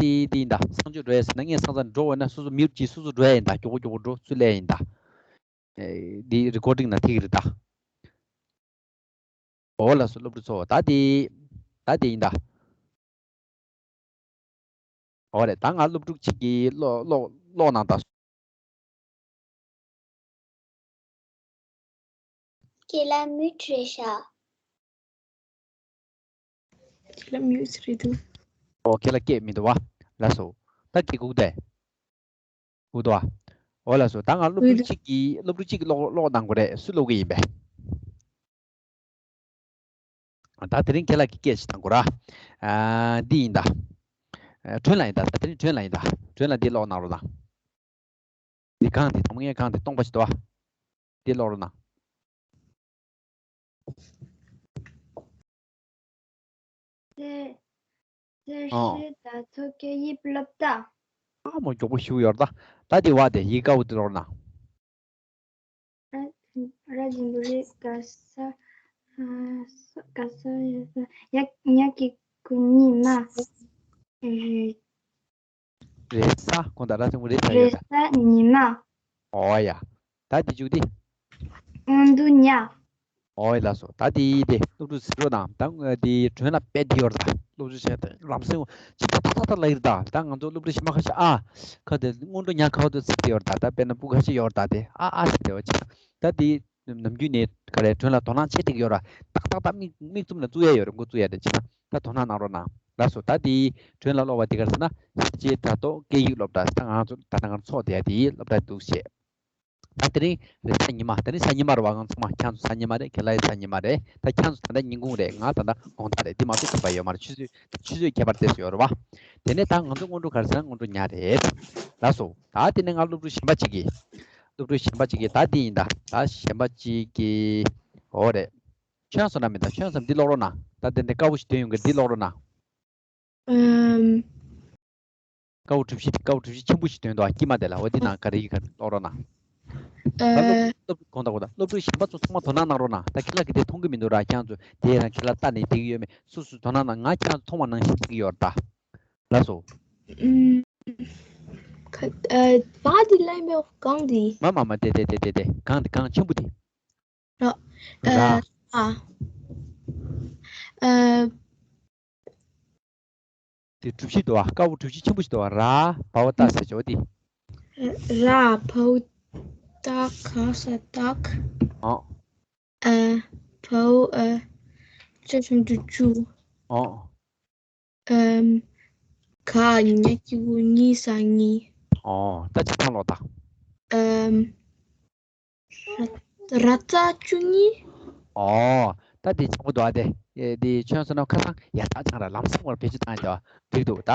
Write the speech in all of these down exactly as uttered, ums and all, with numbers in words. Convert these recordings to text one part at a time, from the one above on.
དེ་དེ་ཡིན་ད། གསང་སྤྱོད་འགྲོ་ཡས་ཟེར་ན་ངས་སང་སང་འགྲོ་འོས་ན་སོ་སོ་མི་རུ་གཅིག་སོ་སོ་འགྲོ་ཡས་ཡིན་ད། མགྱོགས་པོ་མགྱོགས་པོ་འགྲོ་ཚུར་སླེབས་ཡིན་ད། ཨེ། འདི་རི་ཀོར་ཌིང་ནང་ཐིག་རེད་ད། འོ་ལགས་སོ། སློབ་ཕྲུག་ཚོ། ད་དེ། ད་དེ་ཡིན་ད། འོ་རེད། ད་ང་སློབ་ཕྲུག་གཅིག་གིས་ཀློག་ཀློག་ཀློག་གནང་དང་། ཁྱེད་ལ་མིའུཊ་རེད་ཤག་ཁྱེད་ལ་མིའུཊ་རེད་འདུག་ཨོ། ཁྱེད་ལ་སྐད་མི་འདུག་བ། ལགས་སོ། ད་སྐད་གོ་གི་འདུག་གས། གོ་གི་འདུག་བ། ཨོ་ལགས་སོ། ད་ང་སློབ་ཕྲུག་གཅིག་གིས་སློབ་ཕྲུག་གཅིག་གིས་ཀློག་ཀློག་གནང་དགོས་རེད། སུ་ཀློག་གི་ཡིན་པས། ད་དེ་རིང་ཁྱེད་ལ་གི་སྐད་ཅིག་བཏང་དགོས་ར། ཨ། འདི་ཡིན་ད། ཨ། སྒྲོན་ལགས་ཡིན་ད། ད་དེ་རིང་སྒྲོན་ལགས་ཡིན་ད། སྒྲོན་ལགས་འདི་ཀློག་གནང་རོགས་གནང་། འདི་གང་འདི་དང་པོ་ངས་གང་འདི་སྟོང་པ་ཞིག་འདུག་བ། འདི་ཀློག་རོགས་གནང་། ཨོ། ཨ་མོ་མགྱོགས་པོ་ཞུ་ཡོད་ད། ད་འདི་བ་དེ་ཡི་ག་བོ་འདི་ཀློག་རོགས་གནང་། ར་འགྲེང་བུ་རེ། ག་ས། ག་ས། ཡ། ཉ་གི་གུ་ཉི་མ། རེ་ས། གོང་དང་ར་འགྲེང་བུ་རེ་ས་ཡོད་ད། རེ་ས་ཉི་མ། ཨོ་ཡ། ད་འདི་མཇུག་དེ། སྔོན་དུ་ཉ། ཨོ་ཡ། ལགས་སོ། ད་འདི་དེ་སློབ་ཕྲུག་ཟེར་རོགས་གནང་། ད་འདི་སྒྲོན་ལ་དཔེ་འདི་ཡོད་རེད་ད། སློབ་ཕྲུག་བྱས་ཏེ་ལམ་སེང་ཅི་ད་ད་ད་ད་ལ་ཡིར་ད། ད་ང་ཚོ་སློབ་ཕྲུག་གཞན་པ་ཁ་ཤས་ཨ། ཁ་དེ་སྔོན་འགྲོ་ཉ་ཁ་བ་དུ་ཚིག་དེ་ཡོད་རེད་ད། ད་དཔེར་ན་སྤུ་ཁ་ཤས་ཡོད་རེད་ད། དེ་ཨ་ཨ་ཟེར་དེ་བ་ཅི། ད་འདི་ནམ་རྒྱུན་ནས་ག་རེ་སྒྲོན་ལ་དོ་སྣང་བྱེད་ཐིག་ཡོད་ར། ཏག་ཏག་ཏག་མིག་མིག་བཙུམ་ལ་བཙུགས་ཡ་ཡོད་རེད། མགོ་བཙུགས་ཡ་རེད་ཅེ་ན། ད་དོ་སྣང་གནང་རོགས་གནང་། ལགས་སོ། ད་དེ་སྒྲོན་ལ་ཀློག་པ་དེ་ག་རེ་ཟེར་ན། ཤེས་བྱའི་སྒྲ་རྟོག་སྐད་ཡིག་སློབ་གྲྭ། ད་ང་ཚོ་ད་ལྟ་ང་ཚོ་ཚོགས་བསྡད་ཡ་དེའི་སློབ་གྲྭ་འདུག་བྱས། ད་དེ་རིང་རེས་གཟའ་ཉི་མ། དེ་རིང་གཟའ་ཉི་མ་རེད་བ། ང་ཚང་མ་ཁྱེད་ཚོ་གཟའ་ཉི་མ་རེད། ཁྱེད་ལ་ཡི་གཟའ་ཉི་མ་རེད། ད་ཁྱེད་ཚོ་ད་ལྟ་ཉིན་གུང་རེད། ང་ད་ལྟ་དགོང་དག་རེད། དེ་མ་གཏོགས་ཁྱད་པར་ཡོད་མ་རེད། ཆུ་ཚོད་ཆུ་ཚོད་ཁྱད་པར་ཏོག་ཙམ་ཡོད་རེད་བ། དེ་ནས་ད་ང་ཚོ་སྔོན་འགྲོ་ག་རེ་ཟེར་ན། སྔོན་འགྲོ་ཉ་རེད། ལགས་སོ། ད་དེ་ནས་ང་སློབ་ཕྲུག་གཞན་པ་གཅིག་གིས། སློབ་ཕྲུག་གཞན་པ་གཅིག་གིས་ད་འདི་ཡིན་ད། ད་གཞན་པ་གཅིག་གིས། འོ་རེད། ཁྱོད་སོང་ན་མི་འདུག་ཁྱོད་སོང་འདི་ཀློག་རོགས་གནང་། ད་འདི་འདི་དཀར་པོ་ཞིག་འདོན་ཡོང་གི། འདི་ཀློག་རོགས་གནང་། ཨམ། དཀར་པོ་གྲུ་བཞི། དཀར་པོ་གྲུ་བཞི་ཆེན་པོ་ཞིག་འདོན་འདུག་དཀྱིལ་མ་དེ་ལ། འོ་འདི་ནང་ག་རེ་ཡིན་ག་རེ་ཀློག་རོགས་གནང་། ད་སློབ་ཨ། སློབ་གོང་དང་གོང་དང་སློབ་ཕྲུག་གཞན་པ་ཚོ་ཚང་མ་དོ་སྣང་གནང་རོགས་གནང་། ད་ཁྱེད་ལ་གི་དེ་མཐོང་གི་མི་འདུག་ར། ཁྱེད་ཚོ་དེ་རང་ཁྱེད་ལ་ལྟ་ནས་བསྡད་ཀྱི་ཡོད་མེད་སོ་སོས་དོ་སྣང་གནང་། ང་ཁྱེད་ཚོ་མཐོང་བ་ནང་བཞིན་བྱེད་ཀྱི་ཡོད་རེད་ད། ལགས་སོ། ཨུམ། ཁ་ཨ་བ་དེ་ལ་ཡིན་པའི་གང་དེ། མ་མ་མ་དེ་དེ་དེ་དེ་དེ་གང་དེ་གང་ཆེན་པོ་དེ། ར། ར། ཨ། ཨ། དེ་གྲུ་བཞི་འདུག་བ། དཀར་པོ་གྲུ་བཞི་ཆེན་པོ་ཞིག་འདུག་བ། ར་བ་འོ་ཏ་ཟེར་ཅོ་དེ། ར་བ་འོ་ཏ་ག་ས་སྟག་ཨོ། ཨ། བ་འོ་ཨ། ཅ་ཞབས་ཀྱུ་ཅུ། ཨོ། ཨམ། ག་ཉ་གི་གུ་ཉི་ས་གཉིས། ཨོ། ད་ཅི་ཐང་ལོ་ད། ཨམ། ར་ར་ཙ་བཅུ་གཉིས། ཨོ། ད་དེ་ཆགས་པོ་འདུག་ཨ། དེ་ཨེ་དེ་ཁྱོད་ཚོ་ན་ཁ་སང་ཡ་ད་ཆང་ར་ལམ་སེང་བར་བེད་སྤྱོད་བཏང་ཡ་དེ་བ་འགྲིག་འདུག་ད་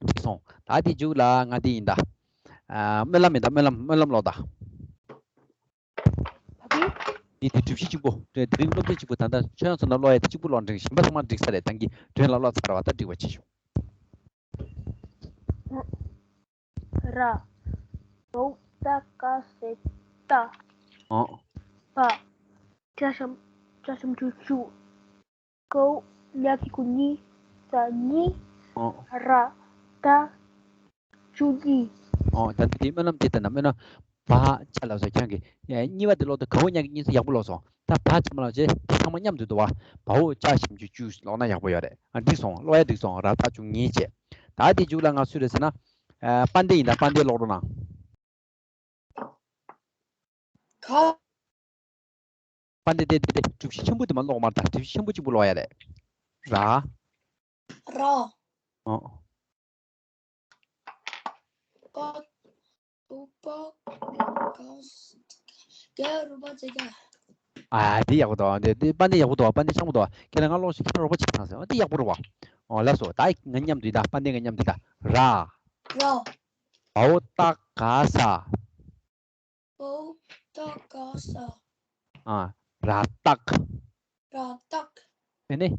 འགྲིག་སོང་། ད་དེ་མཇུག་ལ་ང་དེ་ཡིན་ད། ཨ། སྨོན་ལམ་ཡིན་ད། སྨོན་ལམ། སྨོན་ལམ་ལོག་ད། དེ་དེ་གྲུ་བཞི་གཅིག་པོ། དེ་དེ་རིང་སློབ་ཚན་གཅིག་པོ། ད་ལྟ་ཁྱོད་ཚོ་ན་ཀློག་ཡ་དེ་གཅིག་པོ་ཀློག་འགྲིག་གཞན་པ་ཚང་མ་འགྲིག་ས་རེད། ད་གིན་སྒྲོན་ལ་ཀློག་ཚར་བ། ད་འགྲིག་པ་བྱེད་ཤོག་ར། བ་འོ་ཏ་ག་ས་སྟག་ཨོ། བ། ཅ་ཞབས་ཅ་ཞབས་ཀྱུ་ཅུ། ག་འོ་ཉ་གི་གུ་ཉི། ཙ་གཉིས། ཨོ། ར་ཏ་བཅུ་གཉིས། ཨོ། ད་འདི་སྨོན་ལམ་དེ་ལྟར་ན། སྨོན་ལམ་བ་ཅ་ལགས་སོ། ཁྱེད་ཀྱིས་གཉིས་པ་དེ་ཀློག་དུས་ག་འོ་ཉ་གི་གཉིས་ཟེར་ཡག་པོ་ཀློག་སོང་། ད་བ་ཅ་མ་ལ་བྱས་དེ་ཚང་མ་མཉམ་དུ་འདུག་བ། བ་འོ་ཅ་ཞབས་ཀྱུ་ཅུ་ཀློག་ན་ཡག་པོ་ཡོད་རེད། ཨ། འགྲིག་སོང་། ཀློག་ཡ་འགྲིག་སོང་། ར་ཏ་བཅུ་གཉིས་བྱས། ད་དེ་མཇུག་ལ་ང་སུ་རེད་ཟེར་ན། ཨ། དཔལ་ལྡན་ཡིན་ད། དཔལ་ལྡན་ཀློག་རོགས་གནང་། ག་དཔལ་ལྡན། དེ་དེ་དེ་གྲུ་བཞི་ཆེན་པོ་དེ་མར་ཀློག་མར་ད། གྲུ་བཞི་ཆེན་པོ་གཅིག་པུ་ཀློག་ཡ་རེད། ར། ར། ཨོ། པ། ཨོ་པ། ག་ས། ག་རུ་པ་ཅ་ག་ཨ། དེ་ཡག་པོ་འདུག་དེ་དེ་དཔལ་ལྡན་ཡག་པོ་འདུག་དཔལ་ལྡན་སྤྱང་པོ་འདུག་ཁྱེད་ལ་ང་ཀློག་ཞིག་ཁྱེད་རོགས་པ་བྱེད་དང་ཟེར། ཨ། དེ་ཡག་པོ་རེད་བ། ཨོ་ལགས་སོ། ད་ང་མཉམ་དུ་ཡིན་ད། དཔལ་ལྡན་ང་མཉམ་དུ་ད། ར། ར། བ་འོ་ཏ་ག་ས། བ་འོ་ཏ་ག་ས། ཨ། ར་སྟག་ར་སྟག་དེ་ནས་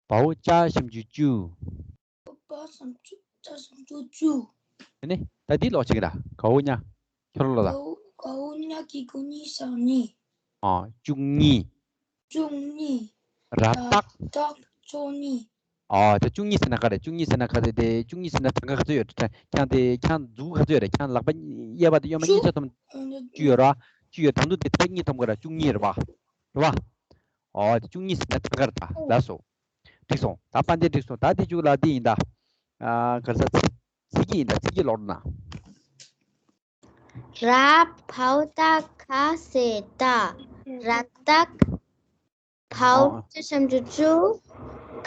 བ་འོ་ཅ་ཞབས་ཀྱུ་ཅུ། བ་འོ་ཅ་ཞབས་ཀྱུ་ཅུ། དེ་ནས་ད་འདི་ཀློག་ཅིག་ར། ག་འོ་ཉ། ཁྱོད་རང་ཀློག་ད། ག་འོ་ག་འོ་ཉ་གི་གུ་གཉིས་ས་གཉིས། ཨ། བཅུ་གཉིས། བཅུ་གཉིས། ར་སྟག་ར་སྟག་བཅུ་གཉིས། ཨ་དེ་བཅུ་གཉིས་ཟེར་ན་ག་རེད། བཅུ་གཉིས་ཟེར་ན་ག་རེད། དེ་བཅུ་གཉིས་ཟེར་ན་གྲངས་ཀ་ག་ཚོད་ཡོད་རེད། ཁྱེད་དེ་ཁྱེད་མཛུབ་གུ་ག་ཚོད་ཡོད་རེད། ཁྱེད་ལག་པ་གཡས་པ་དང་གཡོན་པ་གཉིས་ཆ་ཐོམ་བཅུ་ཡོད་ར། བཅུ་ཡོད། ད་དུང་དེ་ཐེབ་གཉིས་ཐོམ་ག་ར་བཅུ་གཉིས་རེད་བ། རེད་བ། ཨོ་དེ་བཅུ་གཉིས་ཟེར་ན་གྲངས་ཀ་རེད་ད། ལགས་སོ། འགྲིག་སོང་། ད་དཔལ་ལྡན་འགྲིག་སོང་། ད་དེ་བཅུ་ལ་འདི་ཡིན་ད། ཨ་ག་རེ་ཟ། ཚིག་གི་ཡིན་ད། ཚིག་གི་ཀློག་རོགས་གནང་། ར་བའོ་ད་ག་ས་ད། ར་བཏགས། བའོ་ཨོ། ཅ་ཞབས་ཀྱུ་བཅུ།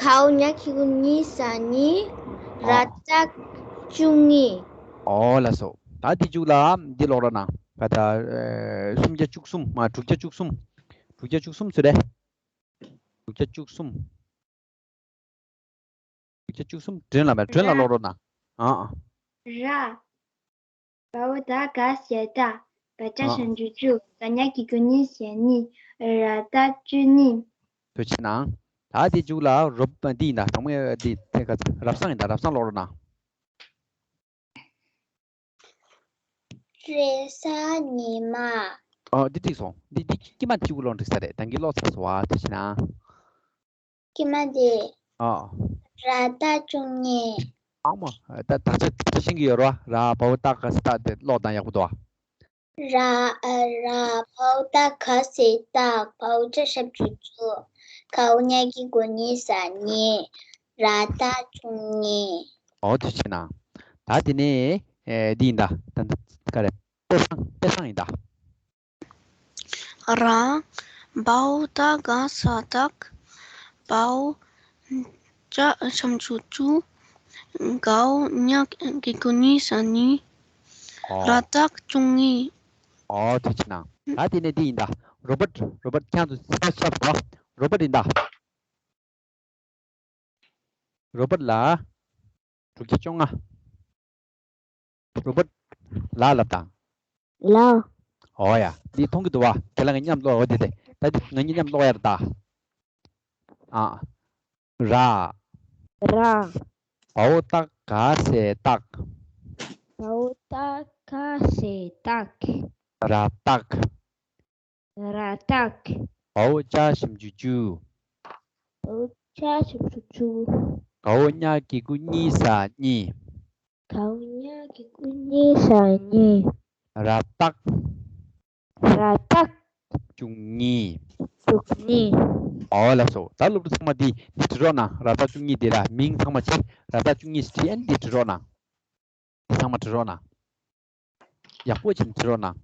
གའོ་ཉ་གི་གུ་གཉིས་ས་གཉིས། ར་ཨོ། བཏགས་བཅུ་གཉིས། ཨོ་ལགས་སོ། ད་འདི་བཅུ་ལ་འདི་ཀློག་རོགས་གནང་། ད་ད་ཨེ་སུམ་བརྒྱ་བཅུ་གསུམ། མ་དྲུག་བརྒྱ་བཅུ་གསུམ། དྲུག་བརྒྱ་བཅུ་གསུམ་ཟེར་རེད། དྲུག་བརྒྱ་བཅུ་གསུམ། དྲུག་བརྒྱ་བཅུ་གསུམ། སྒྲོན་ལ་མེད། སྒྲོན་ལ་ཀློག་རོགས་གནང་། ཨ་ཨ། ར། བའོ་ད་ག་ས་ད། བ་ཅ་ཨ། ཞབས་ཀྱུ་བཅུ། ག་ཉ་གི་གུ་གཉིས་ས་གཉིས། ར་བཏགས་བཅུ་གཉིས། ཐུགས་རྗེ་གནང་། ད་དེ་བཅུ་ལ་རོ་པ་འདི་ཡིན་ད། དང་པོ་འདི་ཐད་ཀ་རབ་བྱུང་ཡིན་ད། རབ་བྱུང་ཀློག་རོགས་གནང་། རེས་གཟའ་ཉི་མ། ཨོ་འདི་འགྲིག་སོང་། འདི་འདི་དཀྱིལ་མ་འདི་བཅུ་ཀློག་འགྲིག་ས་རེད། ད་གིན་ཀློག་ཚར་སོང་བ། ཐུགས་རྗེ་གནང་། དཀྱིལ་མ་འདི། ཨོ། ར་བཏགས་བཅུ་གཉིས། ཨ་མ། ད་ད་ཆ་ད་ཆ་ཤེས་ཀྱི་ཡོད་རེད་བ། ར་བའོ་ད་ག་ས་ད་དེ་ཀློག་སྟངས་ཡག་པོ་འདུག་བ། ར་ཨ་ར་བའོ་ད་ག་ས་ད། བའོ་ཅ་ཞབས་ཀྱུ་བཅུ། གའོ་ཉ་གི་གུ་གཉིས་ས་གཉིས། ར་བཏགས་བཅུ་གཉིས། ཨོ་ཐུགས་རྗེ་གནང་། ད་དེ་ནས་ཨེ་འདི་ཡིན་ད། ད་ད་ག་རེ། དཔེ་བཟང་། དཔེ་བཟང་ཡིན་ད། ར། བའོ་ད་ག་ས་བཏགས། བའོ་ཅ་ཞབས་ཀྱུ་བཅུ། གའོ་ཉ་གི་གུ་གཉིས་ས་གཉིས། ཨོ། ར་བཏགས་བཅུ་གཉིས། ཨོ་ཐུགས་རྗེ་གནང་། ད་དེ་ནས་འདི་ཡིན་ད། རོ་པོཊ། རོ་པོཊ་ཁྱེད་ཚོ་ཚ་ཤབ་རོ། རོ་པོཊ་ཡིན་ད། རོ་པོཊ་ལ། དྲུག་བརྒྱ་བཅོ་ལྔ། རོ་པོཊ་ལ་ལབ་དང་། ལ། ཨོ་ཡ། འདི་མཐོང་གི་འདུག་བ། དེ་ལ་ངས་མཉམ་ཀློག་འོ་དེ་དེ། ད་འདི་ང་གཉིས་མཉམ་ཀློག་ཡ་རེད་ད། ཨ། ར། ར། བའོ་ད་ག་ས་བཏགས། བའོ་ད་ག་ས་བཏགས། ར་བཏགས། ར་བཏགས། བའོ་ཅ་ཞབས་ཀྱུ་བཅུ། བའོ་ཅ་ཞབས་ཀྱུ་བཅུ། གའོ་ཉ་གི་གུ་གཉིས་ས་གཉིས། གའོ་ཉ་གི་གུ་གཉིས་ས་གཉིས། ར་བཏགས། ར་བཏགས། བཅུ་གཉིས། བཅུ་གཉིས། ཨོ་ལགས་སོ། ད་སློབ་ཕྲུག་ཚང་མ་འདི་འདི་བྲི་རོགས་གནང་། ར་བཏགས་བཅུ་གཉིས་འདི་ར་མིང་ཚང་མ་བྱས། ར་བཏགས་བཅུ་གཉིས་བྲིས། ཨ་ནི་འདི་བྲི་རོགས་གནང་། འདི་ཚང་མ་བྲི་རོགས་གནང་། ཡག་པོ་བྱས་ནས་བྲི་རོགས་གནང་།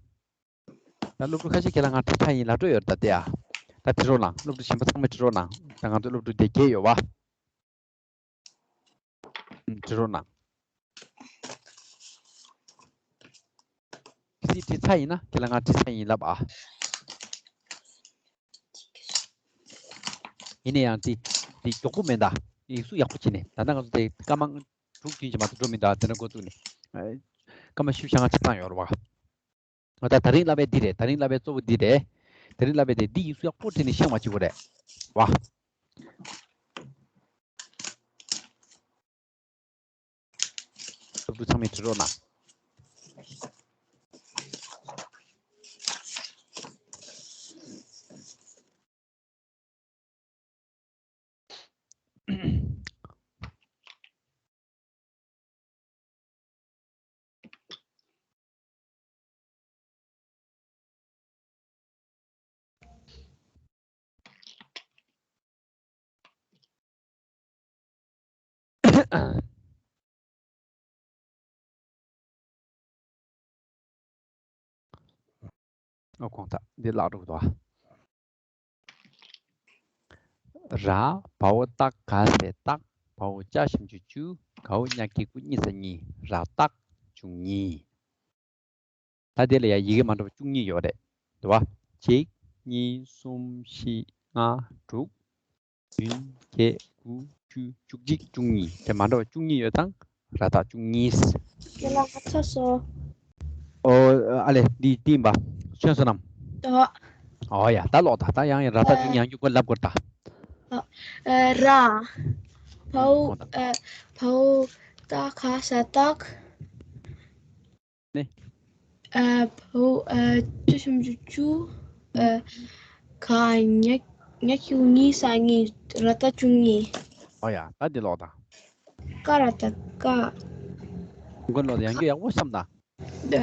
ད་སློབ་ཕྲུག་ཁ་ཤས་ཁྱེད་ལ་ང་བྲིས་ཚར་ཡིན་ལབ་འགྲོ་ཡོད་རེད་ད་དེ་ཨ། ད་བྲི་རོགས་གནང་། སློབ་ཕྲུག་གཞན་པ་ཚང་མས་བྲི་རོགས་གནང་། ད་ང་ཚོ་སློབ་ཕྲུག་དེ་བརྒྱད་ཡོད་བ། ཨུམ། བྲི་རོགས་གནང་། ཁྱེད་བྲིས་ཚར་ཡིན་ན་ཁྱེད་ལ་ང་བྲིས་ཚར་ཡིན་ལབ་ཨ། ཡིན་ན་ཡང་འདི་འདི་མགྱོགས་པོ་མིན་ད། ཡིག་གཟུགས་ཡག་པོ་བྱས་ནས། ད་ལྟ་ང་ཚོ་དེ་སྐར་མ་དྲུག་བདུན་ཅིག་མ་གཏོགས་འགྲོ་མི་འདུག་ཨ། དེ་འདྲ་འགོ་བཙུགས་ནས། ཨ། སྐར་མ་བཞི་བཅུ་ཞེ་ལྔ་ཆ་ཚང་ཡོད་རེད་བ། ཨ། ད་ད་རིང་བསླབ་པའི་འདི་རེད། ད་རིང་བསླབ་པའི་གཙོ་བོ་འདི་རེད། ད་རིང་བསླབ་པའི་དེ་འདི་ཡིག་གཟུགས་ཡག་པོ་བྲིས་ནས་ཤེས་པ་བྱེད་དགོས་རེད་བ། སློབ་ཕྲུག་ཚང་མས་བྲི་རོགས་གནང་། ཨ། གོང་ཐག་འདི་བརླག་འགྲོ་གི་འདུག་ཨ། ར། བའོ་ད་ག་ས་བཏགས། བའོ་ཅ་ཞབས་ཀྱུ་བཅུ། གའོ་ཉ་གི་གུ་གཉིས་ས་གཉིས། ར་བཏགས་བཅུ་གཉིས། ད་དེ་ལ་ཡང་ཡི་གེ་མ་འདྲ་བ་བཅུ་གཉིས་ཡོད་རེད། འདུག་བ། གཅིག་གཉིས། གསུམ། བཞི། ལྔ། དྲུག་བདུན། བརྒྱད། དགུ། བཅུ། བཅུ་གཅིག་བཅུ་གཉིས། དེ་མ་འདྲ་བ་བཅུ་གཉིས་ཡོད་ཙང་། ར་བཏགས་བཅུ་གཉིས། ཁྱེད་ལ་ང་ཚོ་སོ། ཨོ། ཨ་ལེ། འདི་འདི་ཡིན་པ། ཁྱོད་བསོད་ནམས། ཨོ། ཨོ་ཡ། ད་ཀློག་ད། ད་ཡང་ཡང་ར་བཏགས་བཅུ་གཉིས་ཡང་བསྐྱར་ལབ་དགོས་ད། ཨ། ཨ། ར། བའོ། ཨ། བའོ་ད་ག་ས་བཏགས། ནི། ཨ། བའོ། ཨ། ཅ་ཞབས་ཀྱུ་བཅུ། ཨ། ག་ཉ་ཉ་གི་གུ་གཉིས་ས་གཉིས། ར་བཏགས་བཅུ་གཉིས། ཨོ་ཡ། ད་འདི་ཀློག་དང་། ཀ་ར་ཏ་ཀ། མགོ་ཀློག་དང་། ཡང་བསྐྱར་ཡག་པོ་བསམ་དང་། ད།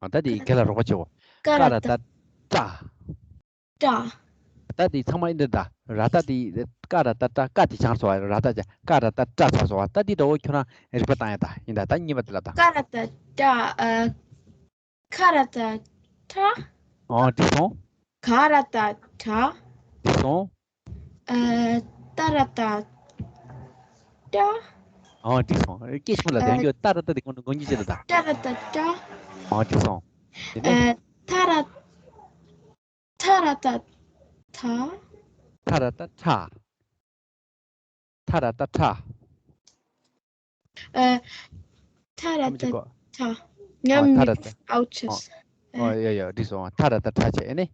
ཨ། ད་འདི་རྒན་ལགས་རོགས་པ་བྱེད་འོ། ཀ་ཀ་ར་ར་ཏ། ཏ་ཏྲ། ཏྲ། ད་འདི་ཚང་མ་ཨེ་འདྲ་ད། ར་ཏ་འདི། ཀ་ར་ཏ་ཏྲ། ཀ་འདི་སྦྱངས་སོང་བ། ར་ཏ་སྦྱངས། ཀ་ར་ཏ་ཏྲ་ཆགས་སོང་བ། ད་འདི་འདྲ་བོ་ཁྱོད་རང་རིག་པ་བཏང་ཡ་ད་ཡིན་ད། ད་གཉིས་པ་དེ་ལ་ད། ཀ་ར་ཏ་ཏྲ། ཨ། ཁ་ར་ཏ་ཁྲ། ཨོ་འགྲིག་སོང་། ག་ར་ཏ་གྲ། འགྲིག་སོང་། ཨ། ཏ་ར་ཏ་ཏྲ། ཨོ་འགྲིག་སོང་། སྐད་ཆུང་ལ་དོན་རྒྱུ། ཏ་ར་ཏ་དེ་ཀུན་ངོ་གཉིས་བྱེད་ལ་ད། ཏ་ར་ཏ་ཏྲ། ཨོ་འགྲིག་སོང་། དེ་ནས། ཨ། ཐ་ར། ཐ་ར་ཏ་ཐ། ཐ་ར་ཏ་ཐྲ། ཐ་ར་ཏ་ཐྲ། ཨ། ཐ་ར་ཏ་ཐ། ཉམས་མི་ཨའུ་ཆེས། ཨོ་ཡ་ཡ། འགྲིག་སོང་། ཐ་ར་ཏ་ཐྲ་བྱས་ཨེ་ནི།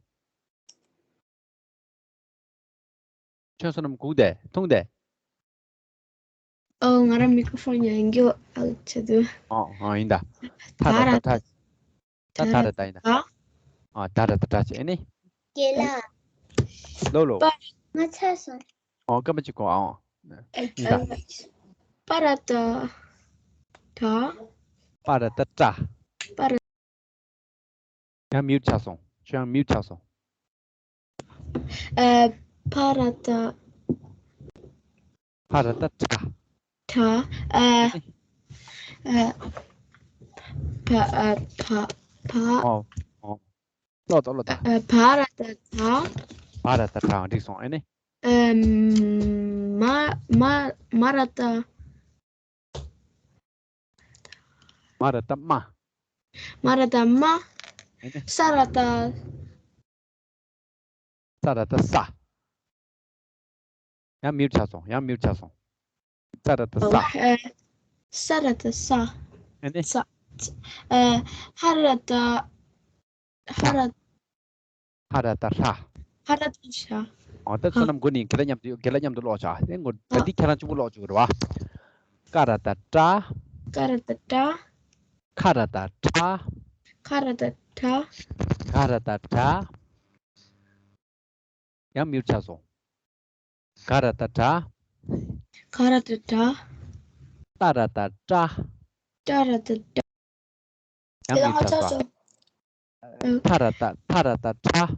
ཁྱོད་བསོད་ནམས་སྒུག་དེ་འཐུང་དེ། ཨོ། ང་རང་མིག་ཁྲོ་ཕོན་ཡང་རྒྱུ་ཨ་ཆེ་དུ། ཨོ་ཨོ་ཡིན་ད། ཐ་ར་ཏ་ཐ། ད་ཐ་ར་ཏ་ཡིན་ད། ཨ། ད་ར་ཏ་ཏྲ་བྱས་ཨེ་ནི། རྒན་ལགས། ལོ་ལོ། པ། ང་ཚར་སོང་། ཨོ་སྐར་མ་གཅིག་གོ། ཨོ། ཨེ། ཡིན་ད། པ་ར་ཏ། ཏྲ། པ་ར་ཏ་ཏྲ། པ་ར། ཡང་མིའུཊ་ཆགས་སོང་། ཁྱོད་ཡང་མིའུཊ་ཆགས་སོང་། ཨ། ཕ་ར་ཏ། ཕ་ར་ཏ་ཕྲ། ཕྲ། ཨ། ཨ། ཕ། ཨ། ཕ། ཕ། ཨོ། ཨོ། ཀློག་དང་ཀློག་དང་། ཨ། བ་ར་ཏ་བྲ། བ་ར་ཏ་བྲ། འགྲིག་སོང་། ཨེ་ནི། ཨ། མ། མ། མ་ར་ཏ། མ་ར་ཏ་མ། མ་ར་ཏ་མ། ཨེ་ནི། ས་ར་ཏ། ས་ར་ཏ་ས། ཡང་མིའུཊ་ཆགས་སོང་། ཡང་མིའུཊ་ཆགས་སོང་། ས་ར་ཏ་ས། ཨ། ས་ར་ཏ་ས། ཨེ་ནི། ས། ཨ། ཧ་ར་ཏ། ཧ་ར། ཧ་ར་ཏ་ཧྲ། ཧ་ར་ཏ་ཧྲ། ཨོ། ད་བསོད་ནམས་སྒུག་ནི། རྒན་ལགས་མཉམ་དུ། རྒན་ལགས་མཉམ་དུ་ཀློག་བྱ། ཨེ་ངོ་། ད་འདི་ཁྱེད་རང་གཅིག་པུ་ཀློག་བཅུག་རེད་བ། ཀ་ར་ཏ་ཀྲ། ཀ་ར་ཏ་ཀྲ། ཁ་ར་ཏ་ཁྲ། ཁ་ར་ཏ་ཁྲ། ག་ར་ཏ་གྲ། ཡང་མིའུཊ་ཆགས་སོང་། ག་ར་ཏ་གྲ། ག་ར་ཏ་གྲ། ཏ་ར་ཏ་ཏྲ། ཏ་ར་ཏ་ཏྲ། ཡང་མིའུཊ་ཆགས་སོང་། ཐ་ར་ཏ། ཐ་ར་ཏ་ཐྲ།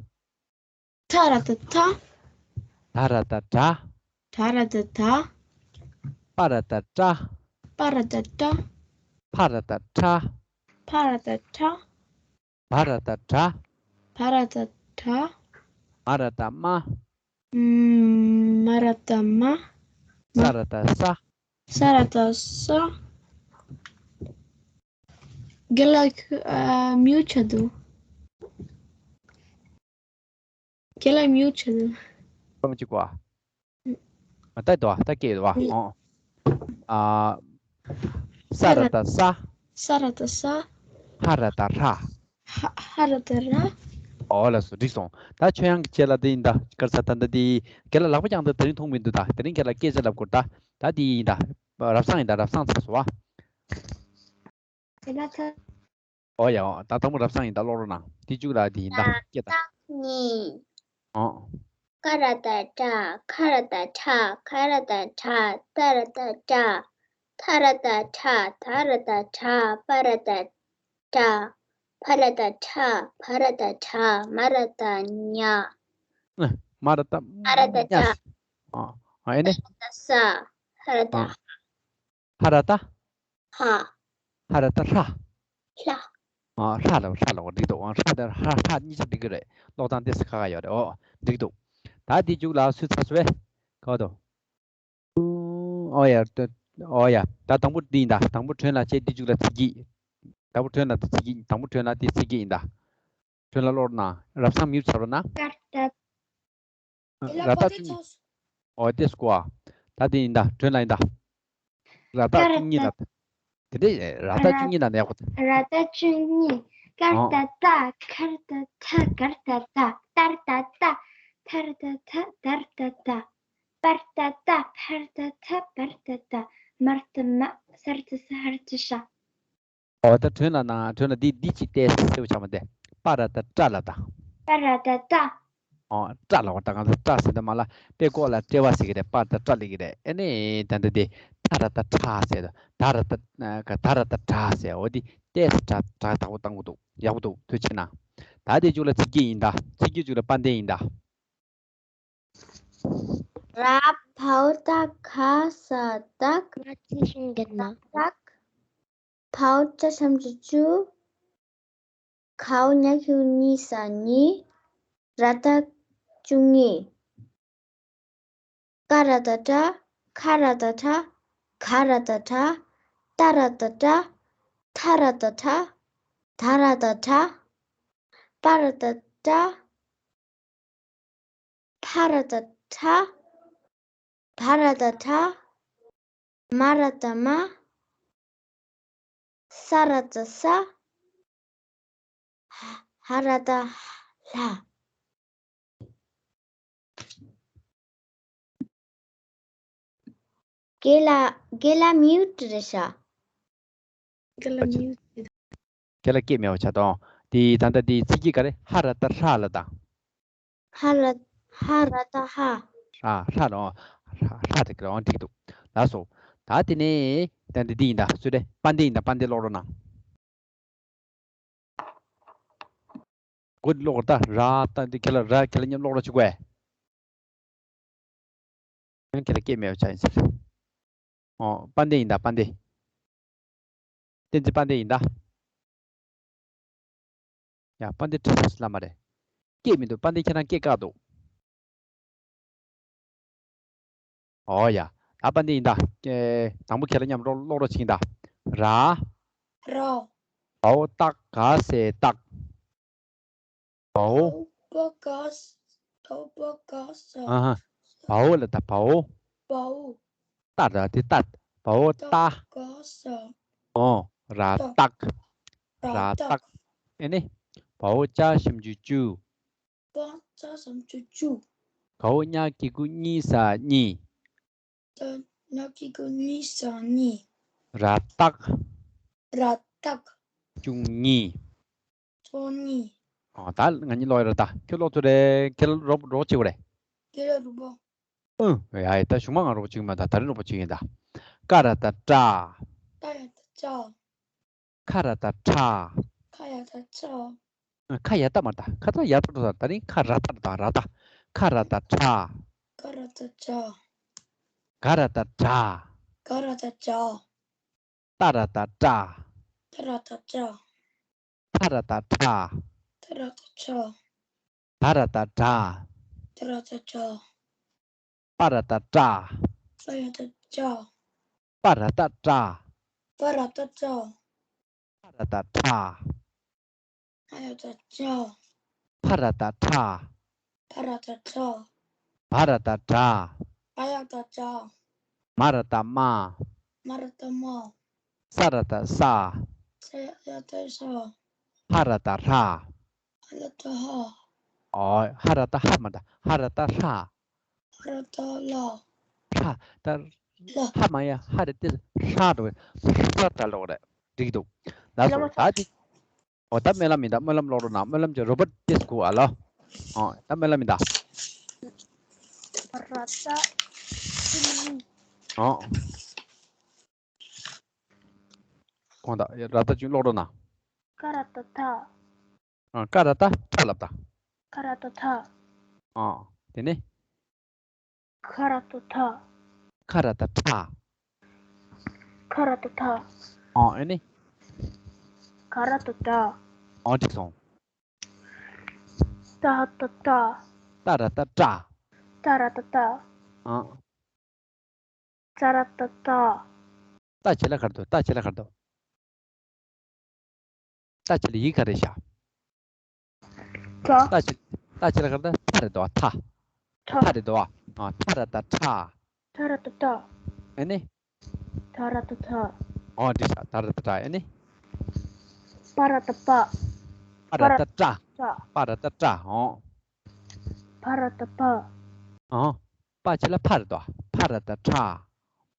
ཐ་ར་ཏ་ཐ། ད་ར་ཏ་ད། ད་ར་ཏ་ད། པ་ར་ཏ་པྲ། པ་ར་ཏ་པྲ། ཕ་ར་ཏ་ཕྲ། ཕ་ར་ཏ་ཕྲ། བ་ར་ཏ་བྲ། བ་ར་ཏ་བྲ། མ་ར་ཏ་མ། ཨུམ། མ་ར་ཏ་མ། ས་ར་ཏ་ས། ས་ར་ཏ་ས། རྒན་ལགས། ཨ། མིའུཊ་ཆགས་འདུག་རྒན་ལགས་མིའུཊ་ཆགས་འདུག་སྐར་མ་གཅིག་གོ། ཨ། ད་འདུག་ད་སྐད་འདུག་ཨ། ཨ། ས་ར་ཏ་ས། ས་ར་ཏ་ས། ཧ་ར་ཏ་ཧྲ། ཧ། ཧ་ར་ཏ་ཧྲ། ཨོ་ལགས་སོ། འགྲིག་སོང་། ད་ཆོས་དབྱངས་ཀྱི་རྗེས་ལ་དེ་ཡིན་ད། ག་རེ་ཟེར། ད་ད་དེ་རྒན་ལགས་ལག་པ་བརྐྱངས་འདུག་དེ་རིང་མཐོང་མི་འདུག་ད་དེ་རིང་ཁྱེད་ལ་སྐད་ཆ་ལབ་དགོས་ད། ད་དེ་ཡིན་ད། རབ་བྱུང་ཡིན་ད། རབ་བྱུང་ཚར་སོང་ཨ། དེ་ལ་ད། ཨོ་ཡ། ཨོ། ད་དང་པོ་རབ་བྱུང་ཡིན་ད། ཀློག་རོགས་གནང་། དེ་མཇུག་ལ་དེ་ཡིན་ད། སྐད་ད། ནི། ཨོ། ཀ་ར་ཏ་ཀྲ། ཁ་ར་ཏ་ཁྲ། ག་ར་ཏ་གྲ། ཏ་ར་ཏ་ཏྲ། ཐ་ར་ཏ་ཐྲ། ད་ར་ཏ་དྲ། པ་ར་ཏ་པྲ། ཕ་ར་ཏ་ཕྲ། བ་ར་ཏ་བྲ། མ་ར་ཏ་མྱ། མ་ར་ཏ་མ་ར་ཏ་མྱ། ཨ། ཨ། ཨེ་ནི། ས་ར་ཏ་ས། ཧ་ར་ཏ། ཧ་ར་ཏ་ཧ། ཧ་ར་ཏ་ཧྲ། ཧྲ། ཧྲ། ཨ། ཧྲ་ལ། ཧྲ་ལ། འགྲིག་འདུག་ཨ། ཧྲ་དང་ཧྲ། ཧྲ་གཉིས་ཆ་འགྲིག་གི་རེད། ཀློག་སྟངས་ཏོག་ཙམ་ཁག་ཁག་ཡོད་རེད། ཨོ། འགྲིག་འདུག་ད་དེ་མཇུག་ལ་སུས་ཚར་སོང་བས། ག་བ་དོ། ཨོ་ཡ། ད། ཨོ་ཡ། ད་དང་པོ་འདི་ཡིན་ད། དང་པོ་དྲན་ལ་བྱས། འདི་མཇུག་ལ་ཚིག་གི། དང་པོ་དྲན་ལ་དེ་ཚིག་གི། དང་པོ་དྲན་ལ་དེ་ཚིག་གི་ཡིན་ད། དྲན་ལ་ཀློག་རོགས་གནང་། རབ་བྱུང་མིའུཊ་ཆགས་རོགས་གནང་། ཀར་ཏ། ར་ཏ་བཅུ་གཉིས། ཨོ་དེ་སྐོར་བ། ད་དེ་ཡིན་ད། དྲན་ལ་ཡིན་ད། ར་ཏ་བཅུ་གཉིས་ལ། དེ་འདྲའི་ར་ཏ་བཅུ་གཉིས་ལ་ནས་ཡག་པོ། ར་ཏ་བཅུ་གཉིས། ཀར་ཏ་ཏ། ཁར་ཏ་ཐ། གར་ཏ་གྲ། ཏར་ཏ་ཏྲ། ཐར་ཏ་ཐྲ། དར་ཏ་ཏྲ། པར་ཏ་པྲ། ཕར་ཏ་ཕྲ། བར་ཏ་བྲ། མར་ཏ་མྱ། སར་ཏ་ཤྲ། ཧར་ཏ་ཤྲ། ཨོ། ད་དྲན་ལ་ན། དྲན་ལ་འདི། འདི་གཅིག་ཏོག་ཙམ་གསལ་པོ་ཆགས་མ་བསྡད། པ་ར་ཏ་པྲ་ལ་ད། པ་ར་ཏ་པྲ། ཨོ། སྤྲ་ལབ་པ་ད་ང་ཚོ་སྤྲ་ཟེར་དུས་མ་ལ་དཔེ་ཀོ་ལ་སྤྲེའུ་ཟེར་གི་རེད། པ་ད་སྤྲ་ལབ་གི་རེད། ཨེ་ནི་ད་འདི་དེ་ད་ར་ད་ཁྲ་ཟེར་དུས་ད་ར་ད་ད་ར་ད་ཁྲ་ཟེར། འོ་དེ་ཏོག་ཙམ་སྒྲ་སྒྲ་དག་པོ་བཏང་གི་འདུག་ཡག་པོ་འདུག་ཐུགས་རྗེ་གནང་། ད་དེ་མཇུག་ལ་ཚིག་གི་ཡིན་ད། ཚིག་གི་མཇུག་ལ་དཔལ་ལྡན་ཡིན་ད། ར་བའོ་ཏ་ག་ས་སྟག་ང་ཚིག་ཤིང་གི་ན། སྟག་བའོ་ཅ་ཞབས་ཀྱུ་བཅུ། གའོ་ཉ་གི་གུ་གཉིས་ས་གཉིས། ར་ཏ་བཅུ་གཉིས། ཀ་ར་ཏ་ཀྲ། ཁ་ར་ཏ་ཁྲ། ག་ར་ཏ་གྲ། ད་ར་ཏ་ཏྲ། ད་ར་ཏ་ཏྲ། པ་ར་ཏ་པྲ། ཕ་ར་ཏ་ཕྲ། བ་ར་ཏ་བྲ། མ་ར་ཏ་མྲ། ས་ར་ཏ་སྲ། ཧ་ར་ཏ་ཧྲ། རྒན་ལགས། རྒན་ལགས་མིའུ་ཊི་རེད་ཤག་རྒན་ལགས་མིའུ་ཊི། རྒན་ལགས་སྐད་མེད་པ་ཆགས་སོང་། དེ་ད་ལྟ་དེ་ཚིག་གི་ག་རེ། ཧ་ར་ཏ་ཧྲ་ལབ་དང་། ཧ་ར། ཧ་ར་ཏ་ཧྲ། ཧྲ་ཧྲ་རེད། ཨོ། ཧྲ་ཧྲ་རེད། ཨོ་འགྲིག་འདུག་ལགས་སོ། ད་དེ་ནས་ད་འདི་འདི་ཡིན་ད། སུ་རེད། དཔལ་ལྡན་ཡིན་ད། དཔལ་ལྡན་ཀློག་རོགས་གནང་། མགོ་འདི་ཀློག་རོགས། ད་ར་ད་འདི་ཁྱེད་ལ་ར་ཁྱེད་ལ་མཉམ་ཀློག་རོགས་བྱེད་དགོས། ཁྱེད་ལ་སྐད་མེད་པ་ཆགས་ཡིན་ཟེར། ཨོ། དཔལ་ལྡན་ཡིན་ད། དཔལ་ལྡན། བསྟན་འཛིན་དཔལ་ལྡན་ཡིན་ད། ཡ། དཔལ་ལྡན་ཁྲིད་ས་སུ་ལ་མ་རེད། སྐད་མི་འདུག་དཔལ་ལྡན་ཁྱེད་རང་སྐད་བཀག་འདུག་ཨོ་ཡ། ད་དཔལ་ལྡན་ཡིན་ད། ཨེ། དང་པོ་ཁྱེད་ལ་མཉམ་རོགས་ཀློག་རོགས་བྱེད་ཀྱིན་ད། ར། ར། བའོ་ཏ་ག་ས་སྟག་བའོ། བའོ་པ་ག་ས། བའོ་པ་ག་ས། ཨ་ཧ། བའོ་ལ་ད་བའོ། བའོ། ཏ་ར་དེ་ཏ། བའོ་ཏ། ཏ་ག་ས། ཨོ། ར་སྟག་ར་སྟག་ར་སྟག་ཨེ་ནི། བའོ་ཅ་ཞབས་ཀྱུ་བཅུ། བ་ཅ་ཞབས་ཀྱུ་བཅུ། གའོ་ཉ་གི་གུ་གཉིས་ས་གཉིས། ད་ཉ་གི་གུ་གཉིས་ས་གཉིས། ར་སྟག་ར་སྟག་བཅུ་གཉིས། བཅུ་གཉིས། ཨོ། ད་ང་གཉིས་ཀློག་ཡ་རེད་ད། ཁྱོད་ཀློག་ཐུབ་རེད། ཁྱེད་རོགས་རོགས་བྱེད་དགོས་རེད། ཁྱེད་རོགས་རོགས། ཨུ། ཡ་ཡ། ད་གཞུག་མ་ང་རོགས་བྱེད་ཀྱི་མ། ད་ད་རིང་རོགས་བྱེད་ཀྱི་ཡིན་ད། ཀ་ར་ཏ་ཀྲ། ཏ་ཡ་ཏ་ཏྲ། ཁ་ར་ཏ་ཁྲ། ཁ་ཡ་ཏ་ཁྲ། ཁ་ཡ་ཏ་མ་རེད་ད། ཁ་ཏ་ཡ་ཏ་འགྲོ་ད། ད་རིང་ཁ་ར་ཏ་རེད་ད། ར་ཏ། ཁ་ར་ཏ་ཁྲ། ཁ་ར་ཏ་ཁྲ། ག་ར་ཏ་གྲ། ག་ར་ཏ་གྲ། ཏ་ར་ཏ་ཏྲ། ཏ་ར་ཏ་ཏྲ། ཐ་ར་ཏ་ཐྲ། ཐ་ར་ཏ་ཐྲ། ད་ར་ཏ་དྲ། ད་ར་ཏ་དྲ། པ་ར་ཏ་པྲ། པ་ཡ་ཏ་པྲ། པ་ར་ཏ་པྲ། པ་ར་ཏ་པྲ། པ་ར་ཏ་པྲ། པ་ཡ་ཏ་པྲ། ཕ་ར་ཏ་ཕྲ། ཕ་ར་ཏ་ཕྲ། བ་ར་ཏ་བྲ། བ་ཡ་ཏ་བྲ། མ་ར་ཏ་མྲ། མ་ར་ཏ་མྲ། ས་ར་ཏ་སྲ། ས་ཡ་ཏ་སྲ། ཧ་ར་ཏ་ཧྲ། ཧ་ར་ཏ་ཧྲ། ཨོ། ཧ་ར་ཏ་ཧ་མ་རེད་ད། ཧ་ར་ཏ་ཧྲ། ཧ་ར་ཏ་ལ། ཧྲ་ད། ལ། ཧ་མ་ཡ་ཧ་རེད་དེ། ཧྲ་འགྲོ་བས། ཧྲ་ད་ལོག་རེད། འགྲིག་འདུག་ལགས་སོ། ད་འདི། ཨོ། ད་སྨོན་ལམ་ཡིན་ད། སྨོན་ལམ་ཀློག་རོགས་གནང་། སྨོན་ལམ་གྱི་རོ་བར་ཏེ་སྐུ་ཨ་ལོ། ཨོ། ད་སྨོན་ལམ་ཡིན་ད། ར་ཏ། ཨོ། གོང་དག་ར་ཏ་ཅུང་ཀློག་རོགས་གནང་། ཀ་ར་ཏ་ཐ། ཨ། ཀ་ར་ཏ་ཐ་ལབ་ད། ཀ་ར་ཏ་ཐ། ཨ། དེ་ནས། ཁ་ར་ཏ་ཁྲ། ཁ་ར་ཏ་ཁྲ། ཁ་ར་ཏ་ཁྲ། ཨ། ཨེ་ནི། ག་ར་ཏ་གྲ། ཨ། འགྲིག་སོང་། ཏ་ར་ཏ་ཏྲ། ཏ་ར་ཏ་ཏྲ། ཏ་ར་ཏ་ཏྲ། ཨ། ཙ་ར་ཏ་ཙ། ཏ་བྱེད་ལ་ག་རེ་འདུག་ཏ་བྱེད་ལ་ག་རེ་འདུག་ཏ་བྱེད་ལ་ཡིག་ག་རེ་བཞག་ཏ། ཏ་བྱེད། ཏ་བྱེད་ལ་ག་རེ་འདུག་ཐ་རེད་འདུག་ཨ། ཐ། ཐ། ཐ་རེད་འདུག་ཨ། ཨ། ཐ་ར་ཏ་ཐྲ། ཐ་ར་ཏ་ཏྲ། ཨེ་ནི། ཐ་ར་ཏ་ཐྲ། ཨོ། འགྲིག་ཤག་ཐ་ར་ཏ་ཐྲ། ཨེ་ནི། པ་ར་ཏ་པྲ། པ་ར་ཏ་ཏྲ། པ་ར་ཏ་ཏྲ། ཨོ། ཕ་ར་ཏ་ཕྲ། ཨོ། པ་བྱེད་ལ་ཕ་རེད་དོ། ཕ་ར་ཏ་ཕྲ།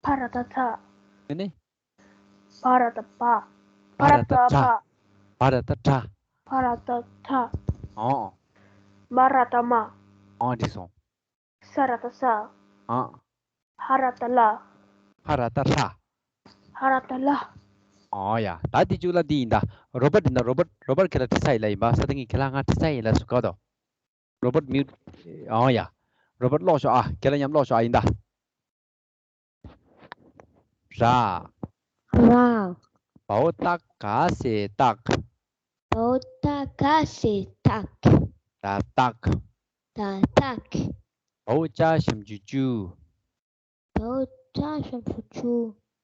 ཕ་ར་ཏ་ཕྲ། ཨེ་ནི། བ་ར་ཏ་བྲ། བ་ར་ཏ་བྲ། བ་ར་ཏ་བྲ། བ་ར་ཏ་བྲ། ཨོ། མ་ར་ཏ་མྲ། ཨོ་འགྲིག་སོང་། ས་ར་བཏགས་ས། ཨ། ཧ་ར་བཏགས་ལ། ཧ་ར་བཏགས་ཧྲ། ཧ་ར་བཏགས་ལ། ཨོ་ཡ། ད་དེ་གཅིག་ལ་འདི་ཡིན་ད། རོ་བར་ཡིན་ད། རོ་བར། རོ་བར་ཁྱེད་ལ་ཁྲིད་ས་ཡིན་ལ་ཡིན་པ། ས་ཏེ་ངས་ཁྱེད་ལ་ང་ཁྲིད་ས་ཡིན་ལ་སུ་ག་དོ། རོ་བར་མིའུ། ཨོ་ཡ། རོ་བར་ཀློག་ཤོག་ཨ། ཁྱེད་ལ་མཉམ་ཀློག་ཤོག་ཨ། ཡིན་ད། ར། ར། བའོ་བཏགས་ག་ས་བཏགས། བའོ་བཏགས་ག་ས་བཏགས། ར་བཏགས། ར་བཏགས། བའོ་ཅ་ཞབས་ཀྱུ་ཅུ། བའོ་ཅ་ཞབས་ཀྱུ་ཅུ།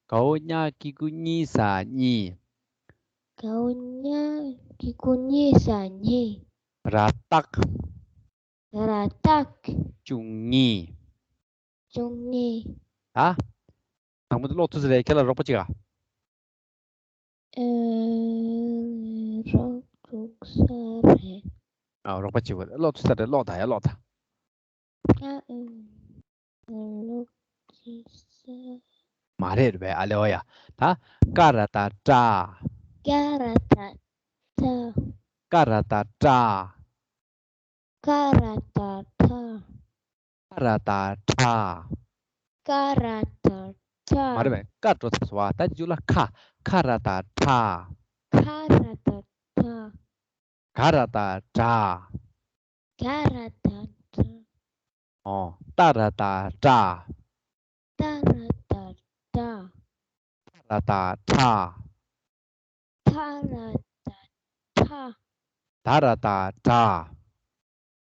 གའོ་ཉ་གི་གུ་གཉིས་ས་གཉིས། གའོ་ཉ་གི་གུ་གཉིས་ས་གཉིས། ར་བཏགས། ར་བཏགས། བཅུ་གཉིས། བཅུ་གཉིས། ད། དང་པོ་དེ་ཀློག་ཐུབ་ས་རེད། ཁྱེད་ལ་རོགས་པ་གཅིག་ཨ། ཨེ། རོགས་ཐུབ་ས་རེད། ཨ། རོགས་པ་གཅིག་པ་རེད། ཀློག་ཐུབ་ས་རེད། ཀློག་ད་ཡ། ཀློག་ད། ཨ། ཨེ། ཀློག་ཐུབ་ས། མ་རེད་རེད་པས། ཨ་ལེ་ཨོ་ཡ། ད། ཀ་ར་བཏགས་ཀྲ། ཀ་ར་བཏགས་ཀྲ། ཀ་ར་བཏགས་ཀྲ། ཀ་ར་བཏགས་ཀྲ། ཁ་ར་བཏགས་ཁྲ། ཀ་ར་བཏགས་ཁྲ། མ་རེད་པས། ཀ་འགྲོ་ཚར་སོང་བ། ད་དེ་གཅིག་ལ་ཁ། ཁ་ར་བཏགས་ཁྲ། ཁ་ར་བཏགས་ཁྲ། ག་ར་བཏགས་གྲ། ག་ར་བཏགས་གྲ། ཨོ། ཏ་ར་བཏགས་ཏྲ། ཏ་ར་བཏགས་ཏྲ། ཐ་ར་བཏགས་ཐྲ། ཐ་ར་བཏགས་ཐ། ད་ར་བཏགས་དྲ།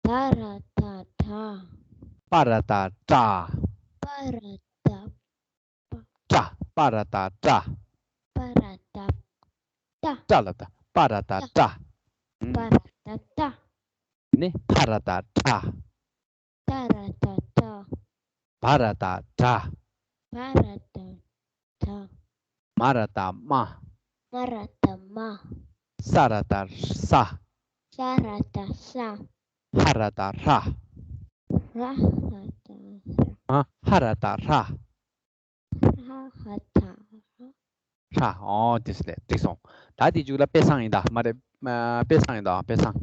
ད་ར་བཏགས་དྲ། པ་ར་བཏགས་པྲ། པ་ར་བཏགས་པྲ། པྲ། པ་ར་བཏགས་པྲ། པ་ར་བཏགས་པྲ། པྲ་ལ་བཏགས། པ་ར་བཏགས་པྲ། པ་ར་བཏགས་པྲ། ནི་ཕ་ར་བཏགས་ཕྲ། ཏ་ར་བཏགས་ཏ། བ་ར་བཏགས་བྲ། བ་ར་བཏགས་བྲ། མ་ར་བཏགས་མྲ། མ་ར་བཏགས་མྲ། ས་ར་བཏགས་སྲ། ས་ར་བཏགས་སྲ། ཧ་ར་བཏགས་ཧྲ། ཧ་ར་བཏགས་ཧྲ། ཨ། ཧ་ར་བཏགས་ཧྲ། ཧ་ར་བཏགས་ཧྲ། ཧྲ། ཨོ་དེ་སུ་ལས་འགྲིག་སོང་། ད་དེ་མཇུག་ལ་དཔེ་བཟང་ཡིན་ད། མ་རེད། ཨ། དཔེ་བཟང་ཡིན་ད། དཔེ་བཟང་།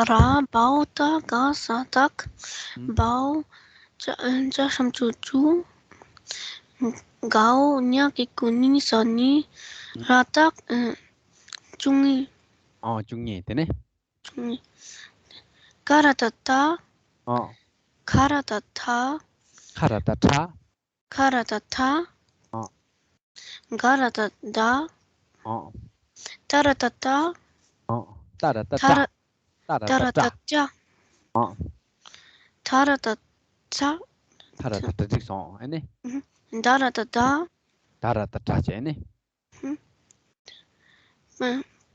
ར། བའོ་ཏ་ག་ས་བཏགས། བའོ་ཅ་ཅ་ཞབས་ཀྱུ་ཅུ། གའོ་ཉ་གི་གུ་གཉིས་ས་གཉིས། ར་བཏགས་བཅུ་གཉིས། ཨོ་བཅུ་གཉིས། དེ་ནས། བཅུ་གཉིས། ཀ་ར་བཏགས་ཀྲ། ཨོ། ཁ་ར་བཏགས་ཁྲ། ཁ་ར་བཏགས་ཁྲ། ཁ་ར་བཏགས་ཁྲ། ཨོ། ག་ར་བཏགས་གྲ། ཨོ། ཏ་ར་བཏགས་ཏྲ། ཨོ། ཏ་ར་བཏགས་ཏྲ། ཏ་ར་བཏགས་ཏྲ། ཨོ། ཐ་ར་བཏགས་ཐྲ། ཐ་ར་བཏགས་ཐྲ། འགྲིག་སོང་། ཨ་ནི། ད་ར་བཏགས་དྲ། ད་ར་བཏགས་དྲ་བྱས་ནི།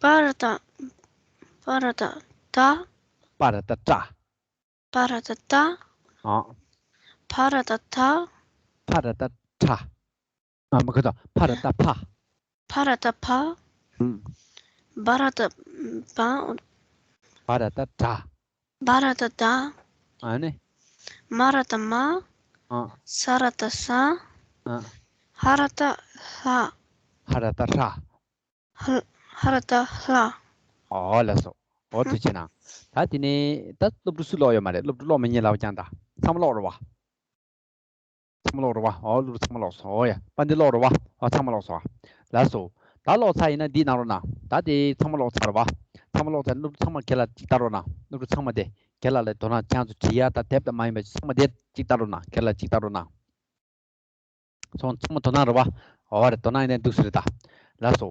པ་ར་བཏགས། པ་ར་བཏགས་པྲ། པ་ར་བཏགས་པྲ། པ་ར་བཏགས་པྲ། ཨ། ཕ་ར་བཏགས་ཕྲ། ཕ་ར་བཏགས་ཕྲ། ཨ་མ་ག་ད། ཕ་ར་བཏགས་ཕ། ཕ་ར་བཏགས་ཕ། ཨུམ། བ་ར་བཏགས་བྲ། བ་ར་བཏགས་བྲ། བ་ར་བཏགས་བྲ། ཨ་ནི། མ་ར་བཏགས་མྲ། ཨ། ས་ར་བཏགས་སྲ། ཨ། ཧ་ར་བཏགས་ཧྲ། ཧ་ར་བཏགས་ཧྲ། ཧ་ཧ་ར་བཏགས་ཧྲ། ཨོ་ལགས་སོ། ཨོ་ཐུགས་རྗེ་གནང་། ད་དེ་ནས་ད་སློབ་ཕྲུག་སུ་ཀློག་ཡོད་མ་རེད། སློབ་ཕྲུག་ཀློག་མི་ཉན་ལབ་ཀྱང་ད་ཚང་མ་ཀློག་རོགས་བ། ཚང་མ་ཀློག་རོགས་བ། ཨོ་སློབ་ཕྲུག་ཚང་མ་ཀློག་སོང་། ཨོ་ཡ། པ་འདི་ཀློག་རོགས་བ། ཨོ་ཚང་མ་ཀློག་སོང་། ལགས་སོ། ད་ཀློག་ཚར་ཡིན་ན་འདི་གནང་རོགས་གནང་། ད་དེ་ཚང་མ་ཀློག་ཚར་བ། ཚང་མ་ཀློག་ཚར། སློབ་ཕྲུག་ཚང་མ་རྒན་ལགས་ཅིག་ལྟ་རོགས་གནང་། སློབ་ཕྲུག་ཚང་མ་དེ་རྒན་ལགས་ལ་དོ་སྣང་། ཁྱེད་ཚོ་བྲིས་ཡ་ད་དེབ་དང་མ་ཡིན་པ་ཚང་མ་དེ་ཅིག་ལྟ་རོགས་གནང་། རྒན་ལགས་ཅིག་ལྟ་རོགས་གནང་། ཚང་ཚང་མ་དོ་སྣང་རེད་བ། འོ་རེད། དོ་སྣང་ཡིན་ན་འདུག་སེ་རེད་ད། ལགས་སོ།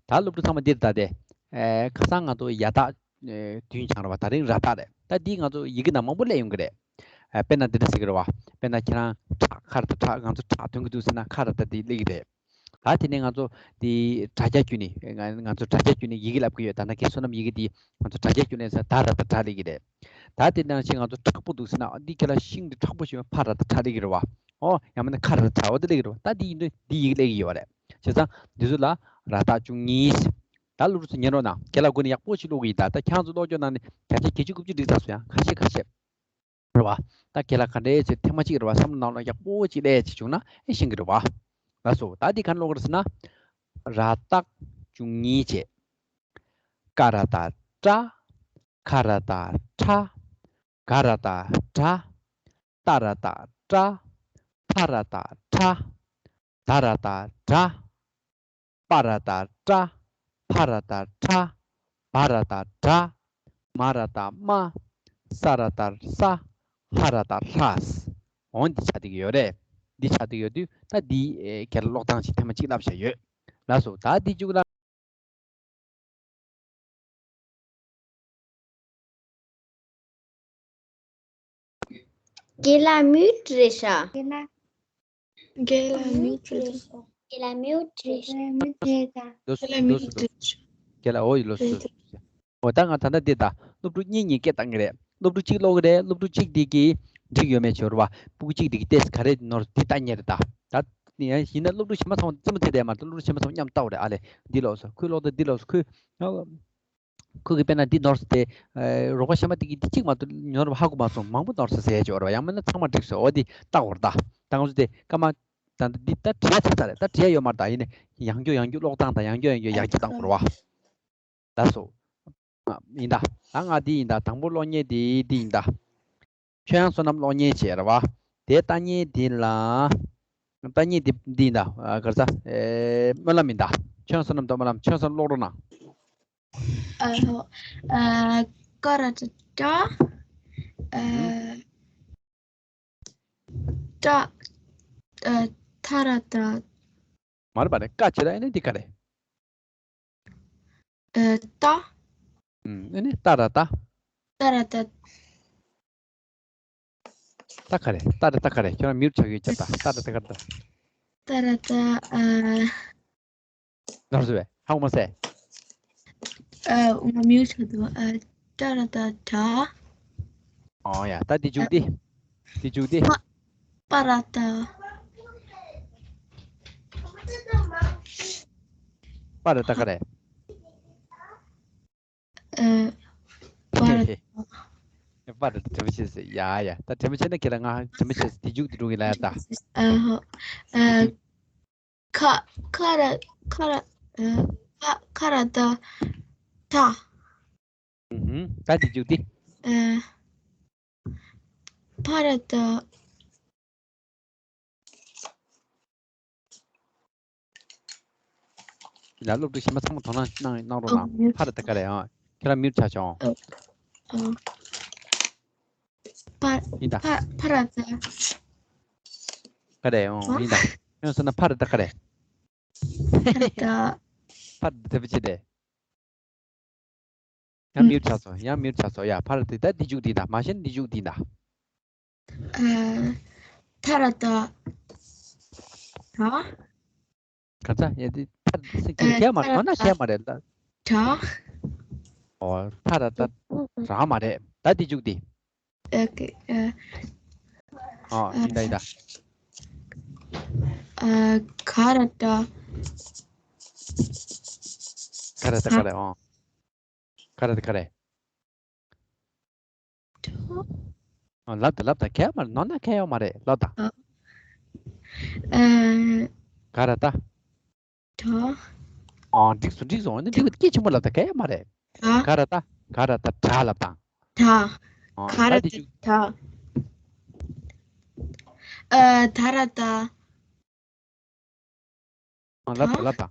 ད་སློབ་ཕྲུག་ཚང་མ་འདིར་ད་དེ། ཨེ། ཁ་སང་ང་ཚོ་ཡ་བཏགས། ཨེ། བདུན་སྦྱངས་རེད་བ། ད་རིང་ར་བཏགས་རེད། ད་འདི་ང་ཚོ་ཡི་གེ་ནང་མང་པོ་སླེབས་ཡོང་གི་རེད། ཨེ། དཔེར་ན་འདི་འདྲ་ཟེར་གི་རེད་བ། དཔེར་ན་ཁྱེད་རང་ཁྲག་ཁ་ར་བཏགས་ཁྲག་ང་ཚོ་ཁྲག་འདོན་གི་འདུག་ཟེར་ན་ཁ་ར་བཏགས་འདི་སླེབས་ཀྱི་རེད། ད་དེ་ནས་ང་ཚོ་འདི་དྲ་རྒྱ་བརྒྱུད་ནས་ང་ང་ཚོ་དྲ་རྒྱ་བརྒྱུད་ནས་ཡི་གེ་བསླབ་གི་ཡོད། ད་ནང་གི་བསོད་ནམས་ཡི་གེ་འདི་ང་ཚོ་དྲ་རྒྱ་བརྒྱུད་ནས་ཟེར་ད་ར་བཏགས་དྲ་སླེབས་ཀྱི་རེད། ད་དེ་ནང་བཞིན་ང་ཚོ་མཁྲེགས་པོ་འདུག་ཟེར་ན་འདི་ཁྱེད་རང་ཤིང་འདི་མཁྲེགས་པོ་ཞིག་ཕ་ར་བཏགས་ཕྲ་སླེབས་ཀྱི་རེད་བ། ཨོ་ཡང་མིན་ན་ཁ་ར་བཏགས་ཁྲ་འོ་དེ་སླེབས་ཀྱི་རེད་བ། ད་འདི་ཡིན་དུས་འདི་ཡི་གེ་སླེབས་ཀྱི་ཡོད་རེད། བྱས་ཙང་འདི་ཚོ་ལ་ར་བཏགས་བཅུ་གཉིས། ད་སློབ་ཕྲུག་ཚོ་ཉན་རོགས་གནང་། ཁྱེད་ལ་སྒོ་ནས་ཡག་པོ་ཞིག་ཀློག་གི་ཡིན། ད་ད་ཁྱེད་རང་ཚོ་ཀློག་སྐྱོར་ནང་ནས་བརྒྱ་ཆ་བརྒྱད་ཅུ་དགུ་བཅུ་འགྲིག་ཚར་སོང་ཡ། ཁ་ཤས་ཁ་ཤས་རེད་བ། ད་ཁྱེད་ལ་ག་འདྲའི་ཚེ་ཐེངས་མ་གཅིག་རེད་བ། བསམ་བློ་ནང་ལ་ཡག་པོ་ཅིག་སླེབས་ཅིག་བྱུང་ན་ཨེ་ཤེས་ཀྱི་རེད་བ། ལགས་སོ། ད་འདི་ག་རེ་ཀློག་གི་རེད་ཟེར་ན། ར་བཏགས་བཅུ་གཉིས་བྱས། ཀ་ར་བཏགས་ཀྲ། ཁ་ར་བཏགས་ཁྲ། ག་ར་བཏགས་གྲ། ཏ་ར་བཏགས་ཏྲ། ཐ་ར་བཏགས་ཐྲ། ད་ར་བཏགས་དྲ། པ་ར་བཏགས་པྲ། ཕ་ར་བཏགས་ཕྲ། བ་ར་བཏགས་བྲ། མ་ར་བཏགས་མྲ། ས་ར་བཏགས་སྲ། ལྷ་ར་བཏགས་ལྷ། འོ་འདི་ཆགས་བསྡད་ཀྱི་ཡོད་རེད། འདི་ཆགས་བསྡད་ཡོད་དུས་ད་འདི་ཁྱེད་ཀློག་སྟངས་ཤིག་ཐེངས་མ་གཅིག་བསླབ་བྱས་ཡོད། ལགས་སོ། ད་འདི་མཇུག་ལ། རྒན་ལགས་མིའུཊ་རེད་ཤག་རྒན་ལགས། རྒན་ལགས་མིའུཊ་རེད་ཤག་རྒན་ལགས་མིའུཊ་རེད་ཤག་ལོས་སོ། ལོས་སོ། ལོས་སོ། རྒན་ལགས། འོ་ཡི་ལོས་སོ། འོ་ད་ང་ད་ལྟ་འདི་ད་སློབ་ཕྲུག་གཉིས་གཉིས་སྐད་བཏང་གི་རེད། སློབ་ཕྲུག་གཅིག་ཀློག་གི་རེད། སློབ་ཕྲུག་གཅིག་འདི་གིས་འགྲིག་ཡོད་མེད་བྱེད་རོགས་པ། སྤུ་གུ་གཅིག་འདི་གིས་ཏེས་ག་རེ་ནོར་འདི་ལྟ་ཉེ་རེད་ད། ད་ཡིན་ན་སློབ་ཕྲུག་གཞན་པ་ཚང་མ་རྩེད་མོ་རྩེ་བསྡད་མ་གཏོགས་སློབ་ཕྲུག་གཞན་པ་ཚང་མ་མཉམ་ལྟ་བ་རེད། ཨ་ལས་འདི་ལོས་སོ། ཁོས་ཀློག་ད་འདི་ལོས་སོ། ཁོས། ཁོ་གིས་དཔེར་ན་འདི་ནོར་སོང་སྟེ། རོགས་པ་གཞན་པ་དེ་གིས་འདི་གཅིག་མ་གཏོགས་ནོར་བ་ཧ་གོ་མ་སོང་། མང་པོ་ནོར་སོང་ཟེར་ཡ་ཅིག་ཡོད་རེད་བ། ཡང་མིན་ན་ཚང་མ་འགྲིག་སོང་། འོ་འདི་ལྟ་དགོས་རེད་ད། ད་ང་ཚོ་དེ་སྐར་མ། ད་འདི་ད་བྲིས་ཚར་ཚར་རེད། ད་བྲིས་ཡ་ཡོད་མ་རེད་ད། ཡིན་ནའི་ཡང་བསྐྱར་ཡང་བསྐྱར་ཀློག་སྟངས་དང་ཡང་བསྐྱར་ཡང་བསྐྱར་ཡར་རྒྱས་བཏང་དགོས་རེད་བ། ད་སོ། ཡིན་ད། ད་ང་འདི་ཡིན་ད། དང་པོ་ཀློག་མཁན་དེ་འདི་ཡིན་ད། ཆོས་དབྱངས་བསོད་ནམས་ཀློག་མཁན་བྱས་རེད་བ། དེ་ལྟ་མཁན་དེ་ལ། ལྟ་མཁན་དེ་འདི་ཡིན་ད། ག་རེ་ཟ། སྨོན་ལམ་ཡིན་ད། ཆོས་དབྱངས་བསོད་ནམས་དང་སྨོན་ལམ། ཆོས་དབྱངས་བསོད་ནམས་ཀློག་རོགས་གནང་། ཨ་ཧོ། ཨ། ཀ་ར་བཏགས་ཀྲ། ཨ། ཏྲ། ཨ། ཐ་ར་བཏགས། མ་རེད་པ་རེད། ཀ་བྱས་ད་ཨ་ནི་འདི་ག་རེད། ཨ། ཏ། ཨུམ། ཨ་ནི་ཏ་ར་བཏགས། ཏ་ར་བཏགས། ཏ་ག་རེད། ཏ་ར་བཏགས་ག་རེད། ཁྱོད་རང་མིའུཊ་ཆགས་ཡོད་ཀྱང་ད། ཏ་ར་བཏགས་ག་རེད་ད། ཏ་ར་བཏགས། ཨ། ནོར་སོང་བས། ཧ་གོ་མ་སོང་། ཨ། ང་མིའུཊ་ཆགས་འདུག་ཨ། ཏ་ར་བཏགས་ཏྲ། ཨོ་ཡ། ད་འདི་མཇུག་འདི། འདི་མཇུག་འདི། པ། པ་ར་བཏགས། པ་ར་བཏགས་ག་རེད། ཨ། པ་ར་བཏགས། པ་ར་བཏགས། དྲན་པ་བྱེད་ཟེར། ཡ་ཡ། ད་དྲན་པ་བྱེད་ན་ཁྱེད་ལ་ང་དྲན་པ་བྱེད་ཟེར། འདི་མཇུག་འདི་འགྲོ་གི་ལ་ཡ་ད། ཨ་ཧོ། ཨ། ཁ། ཁ་ར། ཁ་ར། ཨ། ཁ། ཁ་ར་བཏགས་ཁྲ། ཨུ་ཧུམ། ད་འདི་མཇུག་འདི། ཨ། ཕ་ར་བཏགས། ཡ། སློབ་ཕྲུག་གཞན་པ་ཚང་མ་དོ་སྣང་གནང་གནང་རོགས་གནང་། ཨོ། ཕ་ར་བཏགས་ག་རེད། ཨ། ཁྱེད་རང་མིའུཊ་ཆགས་བྱུང་། ཨོ། ཨོ། ཕ། ཡིན་ད། ཕ། ཕ་ར་བཏགས། ག་རེད། ཨོ། ཨོ། ཡིན་ད། ཡང་ཟེར་ན་ཕ་ར་བཏགས་ག་རེད། ཕ་ར་བཏགས། ཕ་ར་བཏགས་དེ་བྱེད་དེ། ཡང་མིའུཊ་ཆགས་སོང་། ཡང་མིའུཊ་ཆགས་སོང་། ཡ། ཕ་ར་བཏགས་ད་འདི་མཇུག་འདི་ད། མ་གཞི་འདི་མཇུག་འདི་ད། ཨ། ཐ་ར་བཏགས་ཐྲ། ག་ཚ་ཡ། འདི་ཐ་ར་བཏགས་ཐྲ། ཁྱད་མ་རེད། ནོར་ན་ཁྱད་མ་རེད་ད། ཨོ། ཐ་ར་བཏགས་ཐྲ་མ་རེད། ད་འདི་མཇུག་འདི། ཨོ་ཁེ། ཨ། ཨོ། ཡིན་ད་ཡིན་ད། ཨ། ག་ར་བཏགས། ག་ར་བཏགས་ག་རེད། ཨོ། ག་ར་བཏགས་ག་རེད། ཨོ། ལབ་དང་ལབ་དང་། ཁྱད་མ་རེད། ནོར་ན་ཁྱད་ཡོད་མ་རེད། ལབ་དང་། ཨ། ག་ར་བཏགས། ཐྲ། ཨོ། འགྲིག་སོང་། འགྲིག་སོང་། ཨ་ནི་འགྲིག་གི། སྐད་ཆེན་པོ་ལབ་དང་། ག་ཡ་མ་རེད། ཐྲ། ག་ར་བཏགས། ག་ར་བཏགས་ཐྲ་ལབ་དང་། ཐྲ། ཨོ། ག་ར་བཏགས་ཐྲ། ཨ། ད་ར་བཏགས། ཨོ། ལབ་དང་ལབ་དང་།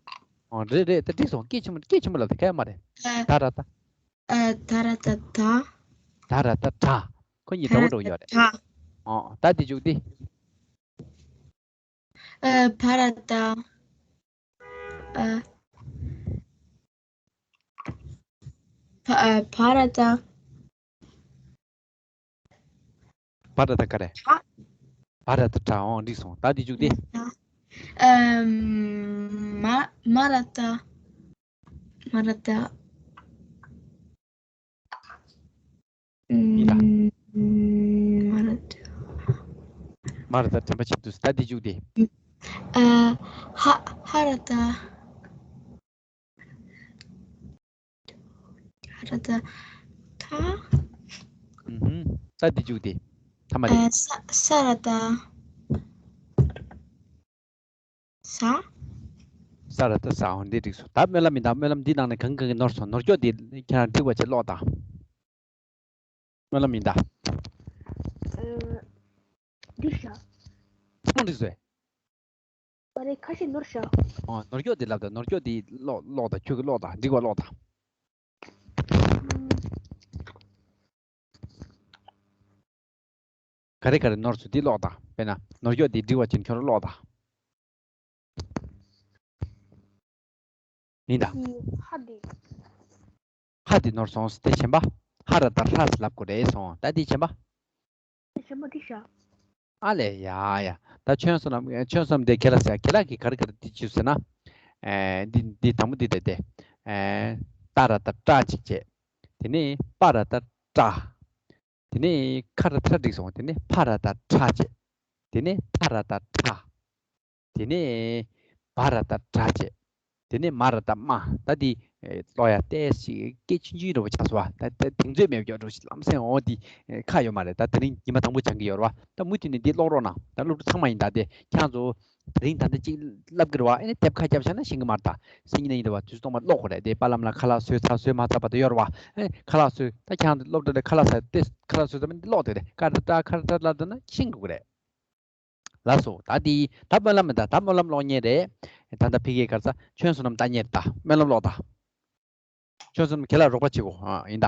ཨོ། རེད་རེད། ད་འགྲིག་སོང་། སྐད་ཆེན་པོ། སྐད་ཆེན་པོ་ལབ་དང་། ག་ཡ་མ་རེད། ཨ། ད་ར་བཏགས། ཨ། ད་ར་བཏགས་ད། ད་ར་བཏགས་དྲ། ཁོ་གཉིས་འདྲ་པོ་འདྲ་པོ་ཡོད་རེད། ཨོ། ད་འདི་མཇུག་འདི། ཨ། བ་ར་བཏགས། ཨ། བ། ཨ། བ་ར་བཏགས། བ་ར་བཏགས་ག་རེ། བ། བ་ར་བཏགས་བྲ། ཨོ། འགྲིག་སོང་། ད་འདི་མཇུག་འདི། ཨ། མ། མ་ར་བཏགས། མ་ར་བཏགས། ཡིན་ད། མ་ར་བཏགས། མ་ར་བཏགས་དྲན་པ་བྱེད་དུས། ད་འདི་མཇུག་འདི། ཨ། ཧ། ཧ་ར་བཏགས། ཧ་ར་བཏགས་ཐ། ཨུ་ཧུམ། ད་འདི་མཇུག་འདི། ཐ་མ་རེད། ཨ། ས། ས་ར་བཏགས་ས། ས་ར་བཏགས་ས། འོ་འདི་འགྲིག་སོང་། ད་སྨོན་ལམ་ཡིན་ད། སྨོན་ལམ་འདི་ནང་ནས་གང་གང་གི་ནོར་སོང་། ནོར་སྐྱོ་འདི་ཁྱེད་རང་འགྲིག་པ་བྱས་ཀློག་དང་། སྨོན་ལམ་ཡིན་ད། འདི་བཞག་ཚང་མ་འགྲིག་སོང་། མ་རེད། ཁ་ཤས་ནོར་བཞག་ཨ། ནོར་སྐྱོག་འདི་ལབ་དང་། ནོར་སྐྱོག་འདི་ཀློག་ཀློག་དང་། ཁྱོད་ཀྱིས་ཀློག་དང་། འགྲིག་པ་ཀློག་དང་། ག་རེ་ག་རེ་ནོར་སོང་འདི་ཀློག་དང་། དཔེར་ན་ནོར་སྐྱོག་འདི་འགྲིག་པ་བྱས་ནས་ཁྱོད་རང་ཀློག་དང་། ཡིན་ད། ཧ་འདི། ཧ་འདི་ནོར་སོང་། དེ་གཞན་པ། ཧ་ར་ཏ་ཧྲ་ཟེར་ལབ་དགོས་རེད་སོང་། ད་འདི་གཞན་པ། དེ་གཞན་པ་འདི་བཞག་ཨ་ལས། ཡ་ཡ། ད་ཁྱོད་བསོད་ནམས། ཁྱོད་བསོད་ནམས་དེ་ཁྱེད་ལ་ཟེར། ཁྱེད་ལ་གིས་ག་རེ་ག་རེ་འདི་བྱས་ཟེར་ན། ཨེ། འདི་འདི་དང་པོ་འདི་དེ་དེ། ཨེ། ཏ་ར་ཏ་ཏྲ་ཅིག་བྱས། དེ་ནས་པ་ར་ཏ་ཏྲ། དེ་ནས་ཁ་ར་ཏ་འགྲིག་སོང་། དེ་ནས་ཕ་ར་ཏ་ཕྲ་བྱས། དེ་ནས་ཐ་ར་ཏ་ཐྲ། དེ་ནས་བ་ར་ཏ་བྲ་བྱས། དེ་ནས་མ་ར་ཏ་མྲ། ད་འདི་ཀློག་ཡ་ཏོག་ཙམ་སྐད་ཆུང་ཆུང་འདྲ་པོ་ཆགས་སོང་བ། ད་ད་གདེང་ཚོད་མེད་པ་འདྲ་པོ་ཞིག་ལམ་སེང་འོ་འདི་ཁག་ཡོད་མ་རེད། ད་དེ་རིང་ཉི་མ་དང་པོ་སྦྱང་གི་ཡོད་རེད་བ། ད་མུ་མཐུད་ནས་འདི་ཀློག་རོགས་གནང་། ད་སློབ་ཕྲུག་ཚང་མ་ཡིན། ད་དེ་ཁྱེད་རང་ཚོ་དེ་རིང་ད་ལྟ་གཅིག་བསླབ་ཀྱི་རེད་བ། ཨ་ནི་དེབ་ཁ་བརྒྱབ་བཞག་ན་ཤེས་ཀྱི་མ་རེད། ད་སང་ཉིན་གནངས་ཉིན་རེད་བ། དུས་ཚོད་སྟོང་པ་ཀློག་དགོས་རེད། དེ་པ་ལམ་ལ་ཁ་ལག་བཟོས་ཚར་བཟོས་མ་ཚར་བར་དུ་ཡོད་རེད་བ། ཨ་ནི་ཁ་ལག་བཟོས། ད་ཁྱེད་རང་ཚོ་སློབ་གྲྭ་ལ་ཁ་ལག་ཟ་དེ་ཁ་ལག་བཟོས་ཚར་མ་འདི་ཀློག་དེ་རེད། ཀ་ར་ཏ་ཁ་ར་ཏ་ལབ་འདུག་ན་ཤེས་འགྲོ་གི་རེད། ལགས་སོ། ད་འདི་ད་སྨོན་ལམ་མེད། ད་ད་སྨོན་ལམ་ཀློག་མཁན་རེད། ད་ལྟ་ཕ་གིར་ག་རེ་ཟ། ཁྱོད་བསོད་ནམས་ལྟ་མཁན་རེད། ད་སྨོན་ལམ་ཀློག་ད། ཁྱོད་བསོད་ནམས་ཁྱེད་ལ་རོགས་པ་བྱེད་དགོས། ཨ། ཡིན་ད།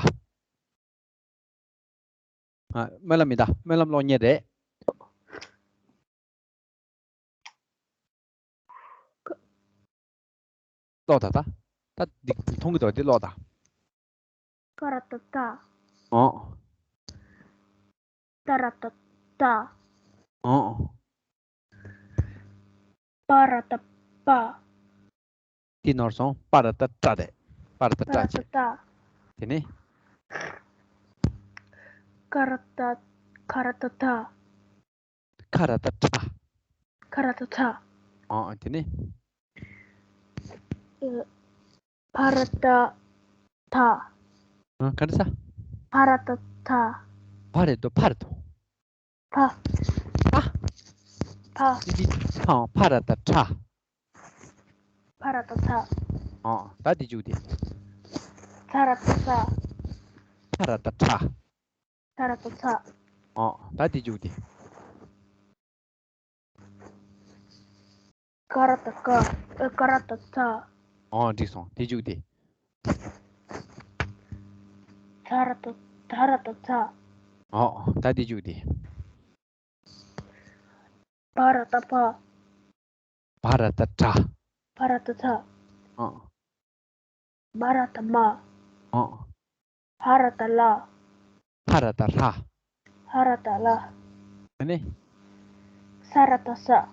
ཨ། སྨོན་ལམ་ཡིན་ད། སྨོན་ལམ་ཀློག་མཁན་རེད། ཀློག་ད། ད་ད་འདི་མཐོང་གི་འདུག་འདི་ཀློག་ད། ཀ་ར་ཏ་ཀྲ། ཨོ། ཏ་ར་ཏ་ཏྲ། ཨོ། པ་ར་ཏ་པྲ། འདི་ནོར་སོང་། པ་ར་ཏ་ཏྲ་རེད། པ་ར་ཏ་ཏྲ་བྱས། པ་ར་ཏ་ཏྲ། དེ་ནས། ཀ་ར་ཏ། ཁ་ར་ཏ་ཁྲ། ཁ་ར་ཏ་ཁྲ། ཁ་ར་ཏ་ཁྲ། ཨ། དེ་ནས། ཨ། ཕ་ར་ཏ་ཕྲ། ཨ། ག་རེ་ཟ། ཕ་ར་ཏ་ཕྲ། ཕ་རེད་དོ། ཕ་རེད་དོ། ཕ། ཕ། ཕ། ཏི་ཏི། ཨ། ཕ་ར་ཏ་ཕྲ། ཕ་ར་ཏ་ཕྲ། ཨ། ད་འདི་འཇུག་དེ། ཚ་ར་ཏ་ཚྲ། ཚ་ར་ཏ་ཕྲ། ཚ་ར་ཏ་ཚྲ། ཨ། ད་འདི་འཇུག་དེ། ཀ་ར་ཏ་ཀྲ། ཨ། ཀ་ར་ཏ་ཀྲ། ཨོ། འགྲིག་སོང་། དེ་འཇུག་དེ། ཚ་ར་ཏ། ཚ་ར་ཏ་ཚ། ཨོ། ད་དེ་འཇུག་དེ། བ་ར་ཏ་བྲ། བ་ར་ཏ་བྲ། བ་ར་ཏ་བྲ། ཨོ། མ་ར་ཏ་མྲ། ཨོ། ཧ་ར་ཏ་ཧྲ། ཧ་ར་ཏ་ཧྲ། ཧ་ར་ཏ་ཧྲ། ཨ་ནི། ས་ར་ཏ་སྲ།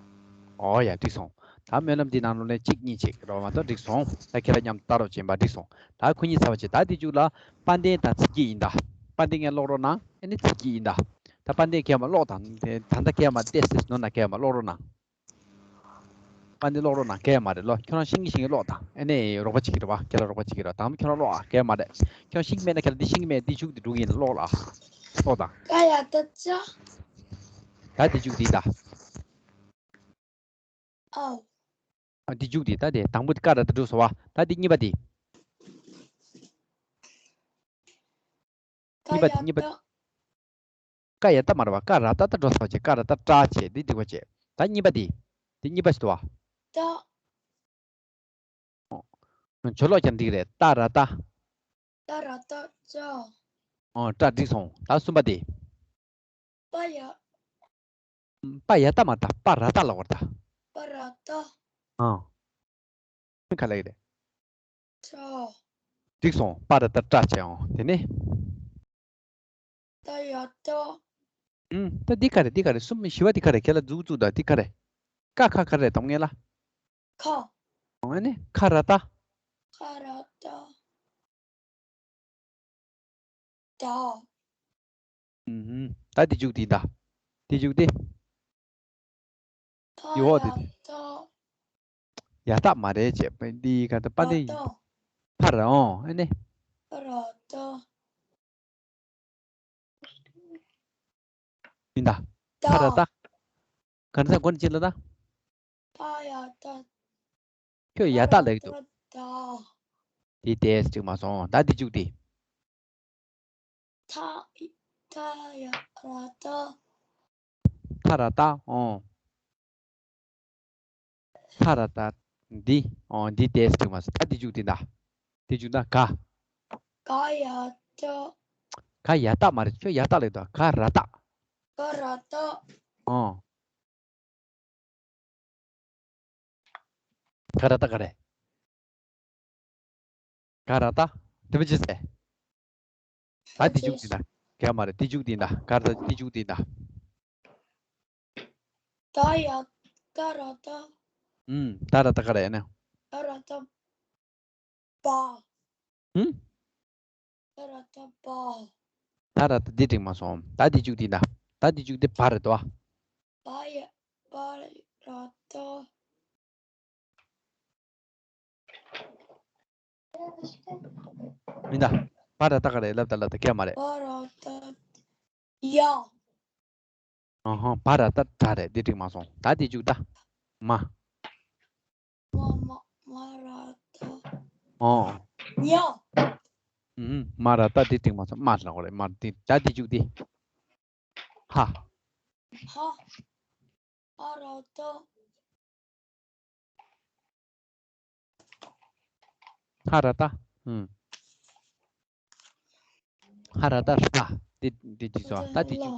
ཨོ་ཡ། འགྲིག་སོང་། ད་སྨོན་ལམ་འདི་ནང་ལོགས་ནས་གཅིག་གཉིས་བྱེད་རོགས་མ་གཏོགས། འགྲིག་སོང་། ད་ཁྱེད་རང་མཉམ་དུ་ལྟ་རོགས་བྱེད་པ། འགྲིག་སོང་། ད་ཁོ་གཉིས་ཚར་བ་བྱེད། ད་འདི་མཇུག་ལ་དཔལ་ལྡན་དང་ཚིག་གི་ཡིན་ད། དཔལ་ལྡན་ངས་ཀློག་རོགས་གནང་། ཨ་ནི་ཚིག་གི་ཡིན་ད། ད་དཔལ་ལྡན་གས་མ་ཀློག་དང་། ད་ལྟ་གས་མ་ཏོག་ཙམ་ནོར་ན་གས་མ་ཀློག་རོགས་གནང་། པ་འདི་ཀློག་རོགས་གནང་། གས་མ་རེད་ལོ། ཁྱོད་རང་ཤེས་ཀྱི་ཤེས་ཀྱི་ཀློག་དང་། ཨ་ནི་རོགས་པ་བྱེད་ཀྱི་རེད་པ། ཁྱེད་རང་རོགས་པ་བྱེད་ཀྱི་རེད་པ། དང་པོ་ཁྱོད་རང་ཀློག་ཨ། གས་མ་རེད། ཁྱོད་ཤེས་ཀྱི་མེད་ན་ཁྱེད་རང་འདི་ཤེས་ཀྱི་མེད། འདི་མཇུག་འདི་འགྲོ་གི་ཡིན། ཀློག་ལ་ཨ། ཀློག་དང་། ཀ་ཡ་ཏ་ཙ། ད་འདི་མཇུག་འདི་ད། ཨའོ། ཨ། འདི་མཇུག་འདི་ད། དེ་དང་པོ་འདི་ཀ་ར་ཏ་འགྲོ་སོང་བ། ད་འདི་གཉིས་པ་འདི། གཉིས་པ་འདི། གཉིས་པ། ཀ་ཡ་ཏ་མ་རེད་པ། ཀ་ར་ཏ་ཏ་འགྲོ་ཚར་བྱས། ཀ་ར་ཏ་ཏྲ་བྱས། འདི་འགྲིག་པ་བྱས། ད་གཉིས་པ་འདི། འདི་གཉིས་པ་ཞིག་འདུག་པ། ཏ། ཇོ་ལོག་ཀྱང་འགྲིག་རེད། ཏ་ར་ཏ། ཏ་ར་ཏ་ཏྲ། ཨོ། ཏྲ་འགྲིག་སོང་། ད་གསུམ་པ་འདི། པ་ཡ། པ་ཡ་ཏ་མ་རེད་ད། པ་ར་ཏ་ལབ་དགོས་རེད་ད། པ་ར་ཏ། ཨ། ག་ལབ་ཀྱི་རེད། ཏྲ། འགྲིག་སོང་། པ་ར་ཏ་ཏྲ་བྱས། ཨོ། དེ་ནས། ཏ་ཡ་ཏ། ཨུམ། ད་འདི་ག་རེ། འདི་ག་རེ། གསུམ། བཞི་པ་འདི་ག་རེ། ཁྱེད་ལ་འཛུགས་འཛུགས་དང་། འདི་ག་རེ། ཀ་ཁ་ག་རེ་རེད། དམ་ངེས་ལ། ཁ། ཨ་ནི་ཁ་ར་ཏ། ཁ་ར་ཏ། ཏ། ཨུམ། ད་འདི་མཇུག་འདི་ད། འདི་མཇུག་འདི། ཕ་འདི་འོག་འདི་ཡ་ཏ། ཡ་ཏ་མ་རེད་ཅེས། འདི་ག་ད་པ་འདི། ཕ་ར་ཏ། ཕ་ར། ཨོ། ཨ་ནི། ཕ་ར་ཏ། ཡིན་ད། ཏ། ཕ་ར་ཏ། ག་འདྲ་ས་གོ་ནི་ཅི་ལ་ད། ཕ་ཡ་ཏ། ཁྱོད་ཡ་ཏ་ལབ་ཀྱི་འདུག་ཏ། དེ་ཏོག་ཙམ་འགྲིག་མ་སོང་། ད་འདི་མཇུག་འདི། ཐ། ཐ་ཡ་ར་ཏ། ཐ་ར་ཏ། ཨོ། ཐ་ར་ཏ། འདི། ཨོ། འདི་ཏེས་ཅིག་མ་སོང་། ད་འདི་འཇུག་འདི་འདྲ། འདི་འཇུག་ན་ག། ག་ཡ་ཏ། ག་ཡ་ཏ་མ་རེད། ཁྱོད་ཡ་ཏ་ལེགས་འདུག་ག་ར་ཏ། ག་ར་ཏ། ཨོ། ག་ར་ཏ་ག་རེད། ག་ར་ཏ། དེ་མི་ཅི་ཟེར། ད་དེ་འཇུག་དེ་ན། ག་མ་རེད། དེ་འཇུག་དེ་ན། ག་ར་ཏ་དེ་འཇུག་དེ་ན། ད་ཡ། ག་ར་ཏ། ཨུམ། ད་ར་ཏ་ག་རེད་ན། ག་ར་ཏ། པ། ཧུམ། ད་ར་ཏ་པ། ད་ར་ཏ་འདི་འགྲིག་མ་སོང་། ད་འདི་བཅུག་འདི་ན། ད་འདི་བཅུག་འདི་བ་རེད་དོ། པ་ཡ། པ་ར་ཏ། མི་འདའ། པ་ར་ཏ་ག་རེད། ལབ་ད་ལབ་ད་གས་མ་རེད། པ་ར་ཏ། ཡ། ཨ་ཧ། བ་ར་ཏ་ཏྲ་རེད། འདི་འགྲིག་མ་སོང་། ད་འདི་བཅུག་ད། མ། མ་མ་མ་ར་ཏ། ཨོ། ཉ། ཨུམ། མ་ར་ཏ་འདི་འགྲིག་མ་སོང་། མ་ལ་གོ་རེད། མ་འདི་ད་འདི་བཅུག་འདི། ཧ། ཧ། ཨ་ར་ཏ། ཧ་ར་ཏ། ཨུམ། ཧ་ར་ཏ་ཧྲ། འདི་འདི་འདི་སོ། ད་འདི་བཅུག་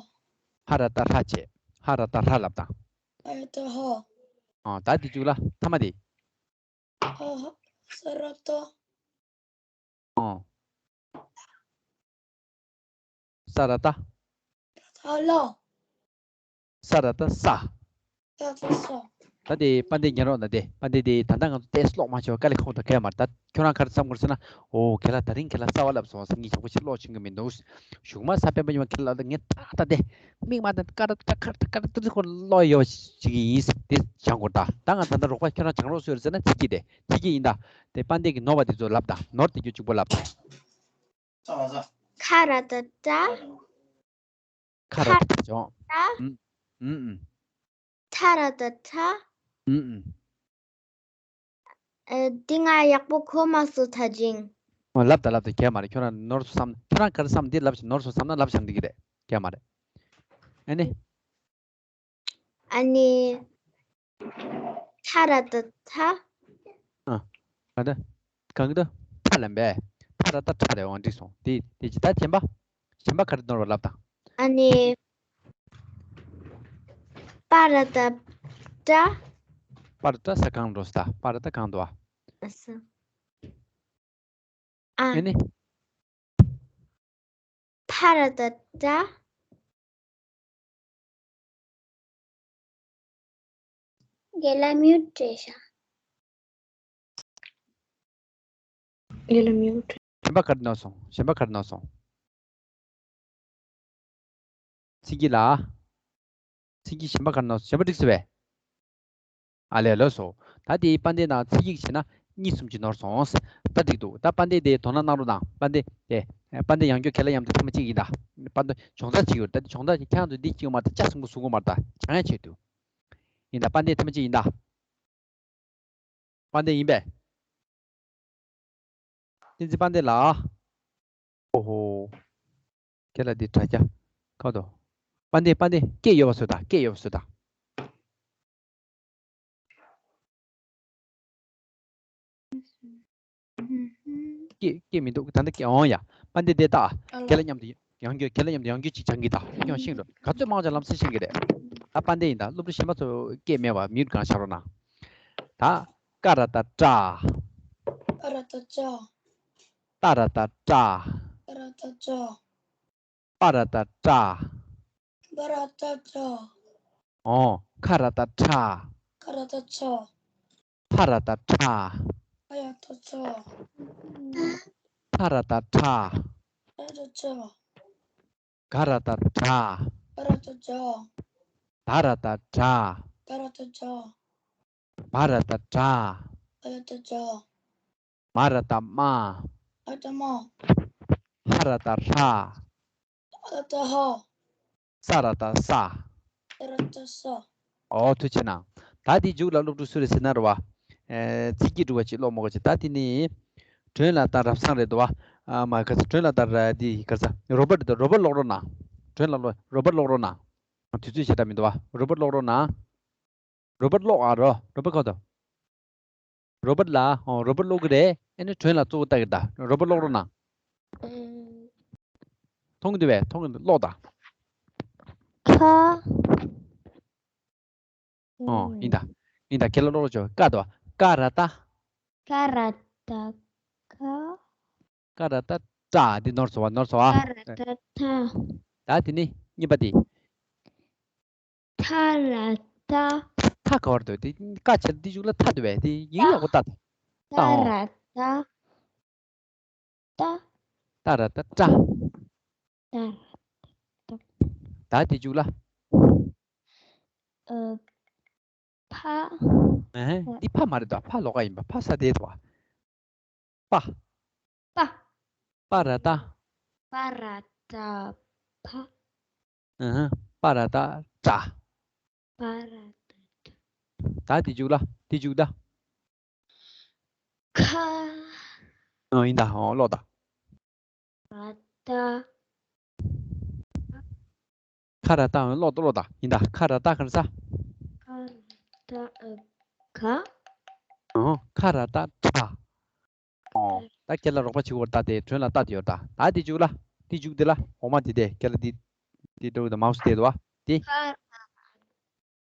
ཧ་ར་ཏ་ཧྲ་བྱས། ཧ་ར་ཏ་ཧྲ་ལབ་དང་། ཨ་ཡ་ཏ་ཧ། ཨ་ད་འདི་བཅུག་ལ་ཐ་མ་འདི། ཧ་ཧ། ས་ར་ཏ། ཨོ། ས་ར་ཏ། ས་ལ། ས་ར་ཏ་ས། ས་ར་ཏ་ས། ད་དེ་དཔལ་ལྡན་ཉན་རོགས་ན་དེ། དཔལ་ལྡན་དེ་ད་ལྟ་ང་ཚོ་ཏེས་ཀློག་མ་བྱས་པ་དཀའ་ལས་ཁག་པོ་འདུག་གས་མ་རེད། ད་ཁྱོད་རང་ག་རེ་བསམ་དགོས་ཟེར་ན། ཨོ་ཁྱེད་ལ་ད་རིང་ཁྱེད་ལ་གསར་པ་ལབ་སོང་ཟེར། ངས་ཞེ་པོ་ཞིག་ཀློག་ཆེན་གི་མི་འདུག་གཞུག་མ་གཟའ་སྤེན་པ་ཉི་མ་ཁྱེད་ལ་ད་ངས་ཏག་ཏག་དེ་མིག་མ་དང་ཀ་ར་ཏ་ཀ་ར་ཏ་ཀ་ར་ཏ་ཏི་ཁོ་ཀློག་ཡོད་ཅིག་ཡིན་ཟེར། དེ་སྦྱང་དགོས། ད་ད་ང་ད་ལྟ་རོགས་པ་ཁྱོད་རང་སྦྱང་རོགས་སུ་ཡོད་ཟེར་ན་ཚིག་གི་དེ། ཚིག་གི་ཡིན་ད། དེ་དཔལ་ལྡན་གྱི་ནོར་བ་དེ་ཚོ་ལབ་དང་། ནོར་དེ་རྒྱུ་གཅིག་པོ་ལབ་དང་། ཁ་ར་ཏ་ཏ། ཁ་ར་ཏ་ཅོ། ཏ། ཨུམ། ཨུམ། ཐ་ར་ཏ་ཐ། ཨུམ། ཨ། འདི་ང་ཡག་པོ་གོ་མ་སོང་ད་ཅིང་། ཨོ་ལབ་ད་ལབ་ད་གས་མ་རེད། ཁྱོད་རང་ནོར་སོང་བསམ། ཁྱོད་རང་ག་རེ་བསམ་འདི་ལབ་ཞིག་ནོར་སོང་བསམ་ན་ལབ་བྱང་འདི་གི་རེད། གས་མ་རེད། ཨ་ནི། ཨ་ནི། ཐ་ར་ཏ་ཐ། ཨ། ག་འདྲ། གང་གི་ད། ཐ་ལ་འབད། ཐ་ར་ཏ་ཐ་རེད། འོང་འགྲིག་སོང་། དེ་དེ་ཅི་ད་གཞན་པ། གཞན་པ་ག་རེ་ནོར་བ་ལབ་དང་། ཨ་ནི། པ་ར་ཏ་པྲ། པ་ར་ཏ་ས་གང་འགྲོ་ས་ད། པ་ར་ཏ་གང་འདུག་ཨ། ཨ་ས། ཨ། ཨེ་ནི། ཕ་ར་ཏ་པྲ། རྒན་ལགས་མིའུ་ཊི་བྲིས་ཤག་རྒན་ལགས་མིའུ་ཊི། གཞན་པ་ག་རེ་ནོར་སོང་། གཞན་པ་ག་རེ་ནོར་སོང་། ཚིག་གི་ལ། ཚིག་གི་གཞན་པ་ག་རེ་ནོར་སོང་། གཞན་པ་འགྲིག་སོང་བས། ཨ་ལས་ལོས་སོ། ད་དེའི་དཔལ་ལྡན་ནང་ཚིག་ཡིག་བྱས་ན་གཉིས་གསུམ་ཅིག་ནོར་སོང་། ད་འགྲིག་འདུག་ད་དཔལ་ལྡན་དེ་དོ་སྣང་གནང་རོགས་གནང་། དཔལ་ལྡན་དེ། དཔལ་ལྡན་ཡང་བསྐྱར་ཁས་ལ་ཡང་དེ་ཐེངས་མ་གཅིག་ཡིན་ད། དཔལ་ལྡན་སྦྱོང་རྩ་བྱེད་ཡོད། ད་དེ་སྦྱོང་རྩ་ཁྱེད་རང་ཚོ་འདི་གཅིག་ཡོད་མ་རེད། ད་ལྕགས་སྲིན་པོ་བཟུང་དགོས་མ་རེད། ད་སྦྱང་ཡ་བྱེད་འདུག་ཡིན་ད། དཔལ་ལྡན་ཐེངས་མ་གཅིག་ཡིན་ད། དཔལ་ལྡན་ཡིན་པས། བསྟན་འཛིན་དཔལ་ལྡན་ལགས། ཨོ་ཧོ། ཁྱེད་ལ་འདི་དྲ་རྒྱ། ཁ་དོ། དཔལ་ལྡན་དཔལ་ལྡན་སྐད་ཡོད་པ་བཟོས་དང་། སྐད་ཡོད་པ་བཟོས་དང་། སྐད་སྐད་མི་འདུག་ད་ལྟ་སྐད་འོང་ཡ། དཔལ་ལྡན་དེ་ལྟ། ཨ་ལ། ཁྱེད་ལ་མཉམ་དུ་ཡང་བསྐྱར་ཁྱེད་ལ་མཉམ་དུ་ཡང་བསྐྱར་ཅིག་སྦྱང་གི་ད། ཡང་ཤེས་འགྲོ། ག་ཚོད་མང་ཙམ་ལམ་སེང་ཤེས་ཀྱི་རེད། ད་དཔལ་ལྡན་ཡིན་ད། སློབ་ཕྲུག་གཞན་པ་ཚོ་སྐད་མེད་པ་མིའུ་ཊི་སྒང་བཞག་རོགས་གནང་། ད། ཀ་ར་ཏ་ཀྲ། ཀ་ར་ཏ་ཀྲ། ཏ་ར་ཏ་ཏྲ། ཏ་ར་ཏ་ཏྲ། པ་ར་ཏ་པྲ། པ་ར་ཏ་པྲ། ཨོ། ཁ་ར་ཏ་ཁྲ། ཁ་ར་ཏ་ཁྲ། ཕ་ར་ཏ་ཕྲ། ཕ་ཡ་ཏ་ཕྲ། ཐ་ར་ཏ་ཐྲ། ཐ་ར་ཏ་ཐྲ། ག་ར་ཏ་གྲ། ག་ར་ཏ་གྲ། ད་ར་ཏ་དྲ། ད་ར་ཏ་དྲ། བ་ར་ཏ་བྲ། བ་ར་ཏ་བྲ། མ་ར་ཏ་མྲ། མ་ར་ཏ་མྲ། ཧ་ར་ཏ་ཧྲ། ཧ་ར་ཏ་ཧྲ། ས་ར་ཏ་སྲ། ས་ར་ཏ་སྲ། ཨོ་ཐུགས་རྗེ་གནང་། ད་འདི་མཇུག་ལ་སློབ་ཕྲུག་སུ་རེད་ཟེར་ན་རེད་བ། ཨེ་ཚིག་གི་འགྲོ་བ་ཅིག་ཀློག་མ་དགོས་ཅིག་ད་འདི་ནི། སྒྲོན་ལ་ད་རབ་བཟང་རེད་འདུག་བ། ཨ་མ་ག་ཚ་སྒྲོན་ལ་ད་ར་འདི་ག་ཚ་རོ་བར་འདི་རོ་བར་ཀློག་རོགས་གནང་། སྒྲོན་ལ་ཀློག་རོ་བར་ཀློག་རོགས་གནང་། དུས་ཚོད་ཞེ་དྲག་མི་འདུག་བ། རོ་པོཊ་ཀློག་རོགས་གནང་། རོ་པོཊ་ཀློག་ཨ་རོ། རོ་པོཊ་ཁ་དོ། རོ་པོཊ་ལ། ཨོ། རོ་པོཊ་ཀློག་གི་རེད། ཨེ་ནི་དྲན་ལ་གཙོ་བོ་ལྟ་གི་ད། རོ་པོཊ་ཀློག་རོགས་གནང་། མཐོང་གི་འདུག་བས། མཐོང་གི་འདུག་ཀློག་ད། ཁ། ཨོ། ཡིན་ད། ཡིན་ད། ཁྱེད་ལ་ཀློག་ཀློག་ཆོག་ཀ་དོ། ཀ་ར་ཏ། ཀ་ར་ཏ་ཀ། ཀ་ར་ཏ་ཀྲ། འདི་ནོར་སོང་བ། ནོར་སོང་ཨ། ཀ་ར་ཏ་ཀྲ། ད་དེ་ནི་གཉིས་པ་དེ། ཐ་ར་ཏ། ཐ་ག་བར་འདུག་དེ་ཀ་ཆེར་འདི་གཞུག་ལ་ཐ་འདུག་བས། དེ་ཡིན་ཡག་པོ་ལྟ། ད་ཨོ། ཏ་ར་ཏ། ཏ། ཏ་ར་ཏ་ཏྲ། ཏ་ར་ཏ་ཏྲ། ད་དེ་གཞུག་ལ། ཨ། ཕ། ཨ་ཧ། འདི་ཕ་མ་རེད་དོ། ཕ་ལོགས་ཀ་ཡིན་པ། ཕ་ས་དེ་དོ། པ། པ། པ་ར་ཏ། པ་ར་ཏ་ཕ། ཨ་ཧ། པ་ར་ཏ་ཏྲ། པ་ར་ཏ་ཏྲ། ད་དེ་གཞུག་ལ། དེ་གཞུག་ད། ཁ། ཨ། ཡིན་ད། ཨོ། ཀློག་ད། ར་ཏ། ཁ་ར་ཏ། ཨོ། ཀློག་ད། ཀློག་ད། ཡིན་ད། ཁ་ར་ཏ་ཁ་ར་ས། ཁ་ར་ཏ་ཨ་ག། ཨོ། ཁ་ར་ཏ་ཁྲ། ཨོ། ད་ཁྱེད་ལ་རོགས་པ་བྱེད་དགོས་ད། དེ་དྲན་ལ་ལྟ་དེ་ཡོད་ད། ད་དེ་གཞུག་ལ། དེ་གཞུག་དེ་ལ། འོ་མ་དེ་དེ། ཁྱེད་ལ་དེ། དེ་འགྲོ་གི་ད། མའུ་སི་དེ་དོ། དེ།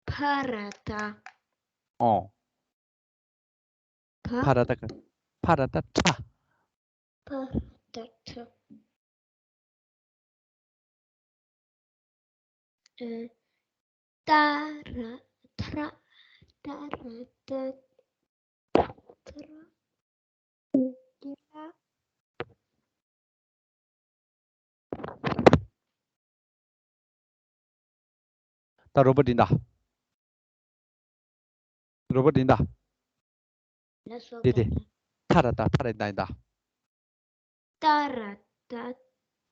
ཕ་ར་ཏ། ཨོ། ཕ། ཕ་ར་ཏ་ཀ། ཕ་ར་ཏ་ཁྲ། ཕ་ར་ཏ་ཁྲ། ཨ། ཏ་ར་ཏྲ། ཏ་ར་ཏ་ཏྲ། ད་རོ་པོཊ་འདི་ད། རོ་པོཊ་འདི་ད། ལ་སོགས་དེ་དེ། པ་ད། ཐ་ར་ཏ། ཐ་ར་ཏ་ཡིན་ད། ཏ་ར་ཏ་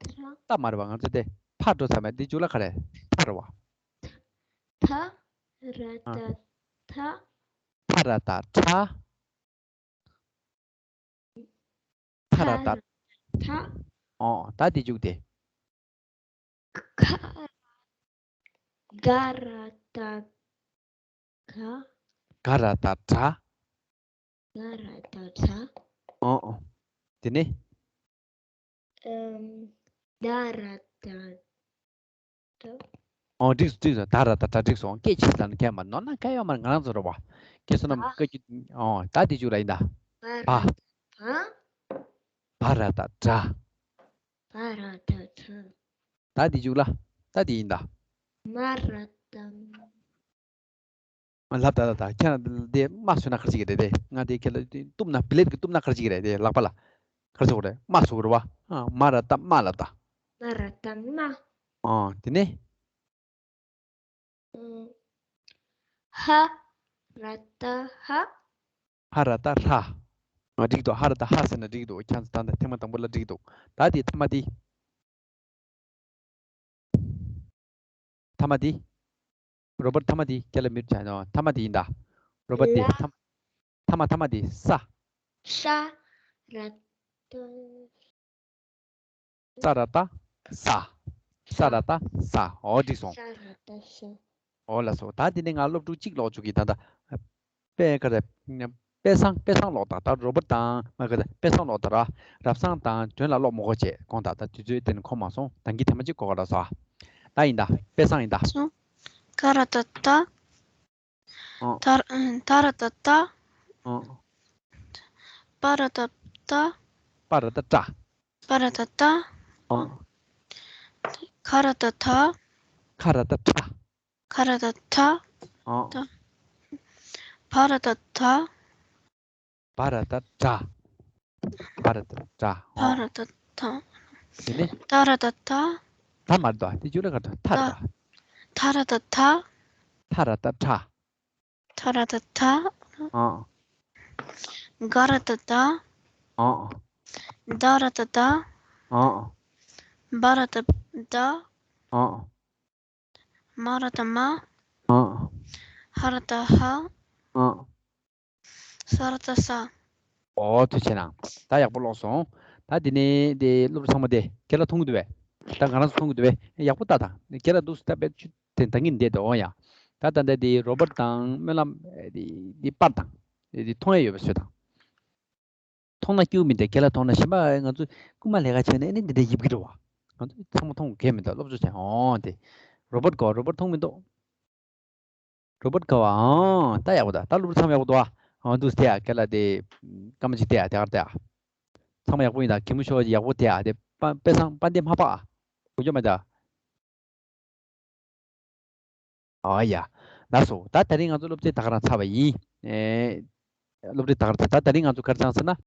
ཏྲ། ཏ་མ་རེད་པ། ང་ཚོ་དེ་ཕ་འགྲོ་ཚར་མེད། འདི་མཇུག་ལ་ག་རེ། ཐ་རེད་པ། ཐ་ར་ཏ་ཐ། ཐ་ར་ཏ་ཐྲ། ཐ་ར་ཏ། ཐ། ཨོ། ད་དེ་མཇུག་དེ། ཁ། ག་ར་ཏ་ག། ག་ར་ཏ་གྲ། ག་ར་ཏ་གྲ། ཨོ་ཨོ། དེ་ནས། ཨམ། ད་ར་ཏ་ཏྲ། ཨོ། འགྲིག་སོང་། འགྲིག་སོང་། ད་ར་ཏ་གྲ་འགྲིག་སོང་། སྐད་ཆ་ལ་ནི་སྐད་མ་ནོར་ན། སྐད་ཡོད་མ་རེད། ང་རང་ཚོ་རེད་པ། སྐད་བསོད་ནམས་བཀའ་བརྒྱུད། ཨོ། ད་དེ་མཇུག་ལ་ཡིན་ད། བ། བ་ར་ཏ་བ། བ་ར་ཏ་བྲ། བ་ར་ཏ་བྲ། ད་དེ་མཇུག་ལ། ད་དེ་ཡིན་ད། མ་ར་ཏ་མ། ལབ་ད་ལབ་ད། ཁྱེད་རང་དེ་མ་བཟོས་ན་ག་རེ་བྱེད་ཀྱི་རེད་དེ། ང་དེ་ཁྱེད་ལ་གཏུབ་ན། བི་ལེཊ་གི་གཏུབ་ན་ག་རེ་བྱེད་ཀྱི་རེད་དེ། ལག་པ་ལ་ག་རེ་བྱེད་དགོས་རེད། མ་བཟོ་དགོས་རེད་པ། ཨ། མ་ར་ཏ་མ་ལབ་ད། མ་ར་ཏ་མ། ཨ། དེ་ནས། ཧ་ར་ཏ་ཧ། ཧ་ར་ཏ་ཧྲ། ཨ། འགྲིག་འདུག་ཧ་ར་ཏ་ཧ་ཟེར་ན་འགྲིག་འདུག་ཁྱེད་ཚོ་ད་ལྟ་ཐེངས་མ་དང་པོ་ལ་འགྲིག་འདུག་ད་དེ་ཐ་མ་དེ། ཐ་མ་དེ། རོ་པོཊ་ཐ་མ་དེ་ཁྱེད་ལ་མིར་ཆ་ནོ། ཐ་མ་དེ་ཡིན་ད། རོ་པོཊ་དེ། ལ། ཐ་མ། ཐ་མ་ཐ་མ་དེ་ས། ས་ར་ཏ། ས་ར་ཏ་ས། ས་ར་ཏ་ས། ཨོ། འགྲིག་སོང་། ས་ར་ཏ་ས། ཨོ་ལགས་སོ། ད་དེ་ནས་ང་སློབ་ཕྲུག་གཅིག་ཀློག་བཅུག་གི། ད་ལྟ་དཔེ་ག་རེ། དཔེ་བཟང་། དཔེ་བཟང་ཀློག་ད། ད་རོ་པོཊ་དང་མ་ག་ད། དཔེ་བཟང་ཀློག་ད་ར། རབ་བཟང་དང་དོན་ལ་ཀློག་མི་དགོས་བྱས་གོང་དག་ད་དུས་ཚོད་དེ་ནས་ཁོམ་མ་སོང་། ད་གིན་ཐེངས་མ་གཅིག་གོ་ག་ར་ས། ད་ཡིན་ད། དཔེ་བཟང་ཡིན་ད། སོང་། ཀ་ར་ཏ་ཏ། ཨོ། ད་ར། ད་ར་ཏ་ཏ། ཨོ། པ་ར་ཏ་ཏ། པ་ར་ཏ་ཏྲ། པ་ར་ཏ་ཏ། ཨོ། ཁ་ར་ཏ་ཁ། ཁ་ར་ཏ་ཁྲ། ཁ་ར་ཏ་ཁྲ། ཨོ། ཏ། བ་ར་ཏ་བྲ། བ་ར་ཏ་བྲ། བ་ར་ཏ་བྲ། བ་ཨོ། ར་ཏ་བྲ། དེ་ནས། ཏ་ར་ཏ་ཏྲ། ད་མ་རེད་དོ། དེ་མཇུག་ལ་ག་རེ་འདུག་ཐ་རེད་དོ། ཐ་ར་ཏ་ཐ། ཐ་ར་ཏ་ཐ། ཐ་ར་ཏ་ཐ། ཨ། ག་ར་ཏ་གྲ། ཨ། ད་ར་ཏ་དྲ། ཨ། བ་ར་ཏ་བྲ། ཨ། མ་ར་ཏ་མྲ། ཨ། ཧ་ར་ཏ་ཧྲ། ཨ། ས་ར་ཏ་སྲ། ཨོ། ཐུགས་རྗེ་གནང་། ད་ཡག་པོ་ཀློག་སོང་། ད་དེ་ནས་དེ་སློབ་ཕྲུག་ཚང་མ་དེ་ཁྱེད་རང་མཐོང་གི་འདུག་པས། ད་ང་རང་ཚོ་མཐོང་གི་འདུག་པས། ཡག་པོ་ལྟ་དང་། ཁྱེད་རང་འདུག་སེ་ད་དཔེ་ཆུ་ དེ་ད་ངས་འདས་དོ་ཡ། ད་ད་ལྟ་དེ་རོ་བར་དང་སྨོན་ལམ་དེ་དེ་པར་དང་དེ་མཐོང་ཡ་ཡོད་པ་བཟོས་དང་། མཐོང་ན་སྐྱིད་པོ་མི་འདུག་ཁྱེད་ལ་མཐོང་ན། གཞན་པ་ང་ཚོ་རྐུན་མ་ལས་ཀ་བྱས་ནས་ཨ་ནི་འདི་འདྲ་ཡིབ་ཀྱི་རེད་བ། ང་ཚོ་ཚང་མ་མཐོང་གི་མི་འདུག་སློབ་གསོ་བྱས་ཨོ་དེ། རོ་བར་གོ་རོ་བར་མཐོང་མི་འདུག་རོ་བར་ག་བ་ཨང་། ད་ཡག་པོ་འདུག་ད་སློབ་ཕྲུག་ཚང་མ་ཡག་པོ་འདུག་ཨ། ཨང་། འདུག་སྟེ་ཡ་ཁྱེད་ལ་དེ་སྐར་མ་གཅིག་སྟེ་ཡ་དེ་གར་སྟེ་ཡ། ཚང་མ་ཡག་པོ་ཡིན་ད་གད་མོ་ཤོར་ཡག་པོ་སྟེ་ཡ་དེ་པ་དཔེ་བཟང་པ་འདི་མ་པ། གོ་རྒྱུ་མེད་ད། ཨ་ཡ། ལགས་སོ། ད་དེ་རིང་ང་ཚོ་སློབ་ཚན་ད་ག་རང་ཚར་བ་ཡིན། ཨེ། སློབ་ཚན་ད་ག་རང་ཚར། ད་དེ་རིང་ང་ཚོ་ག་རེ་སྦྱངས་ཟེར་ན།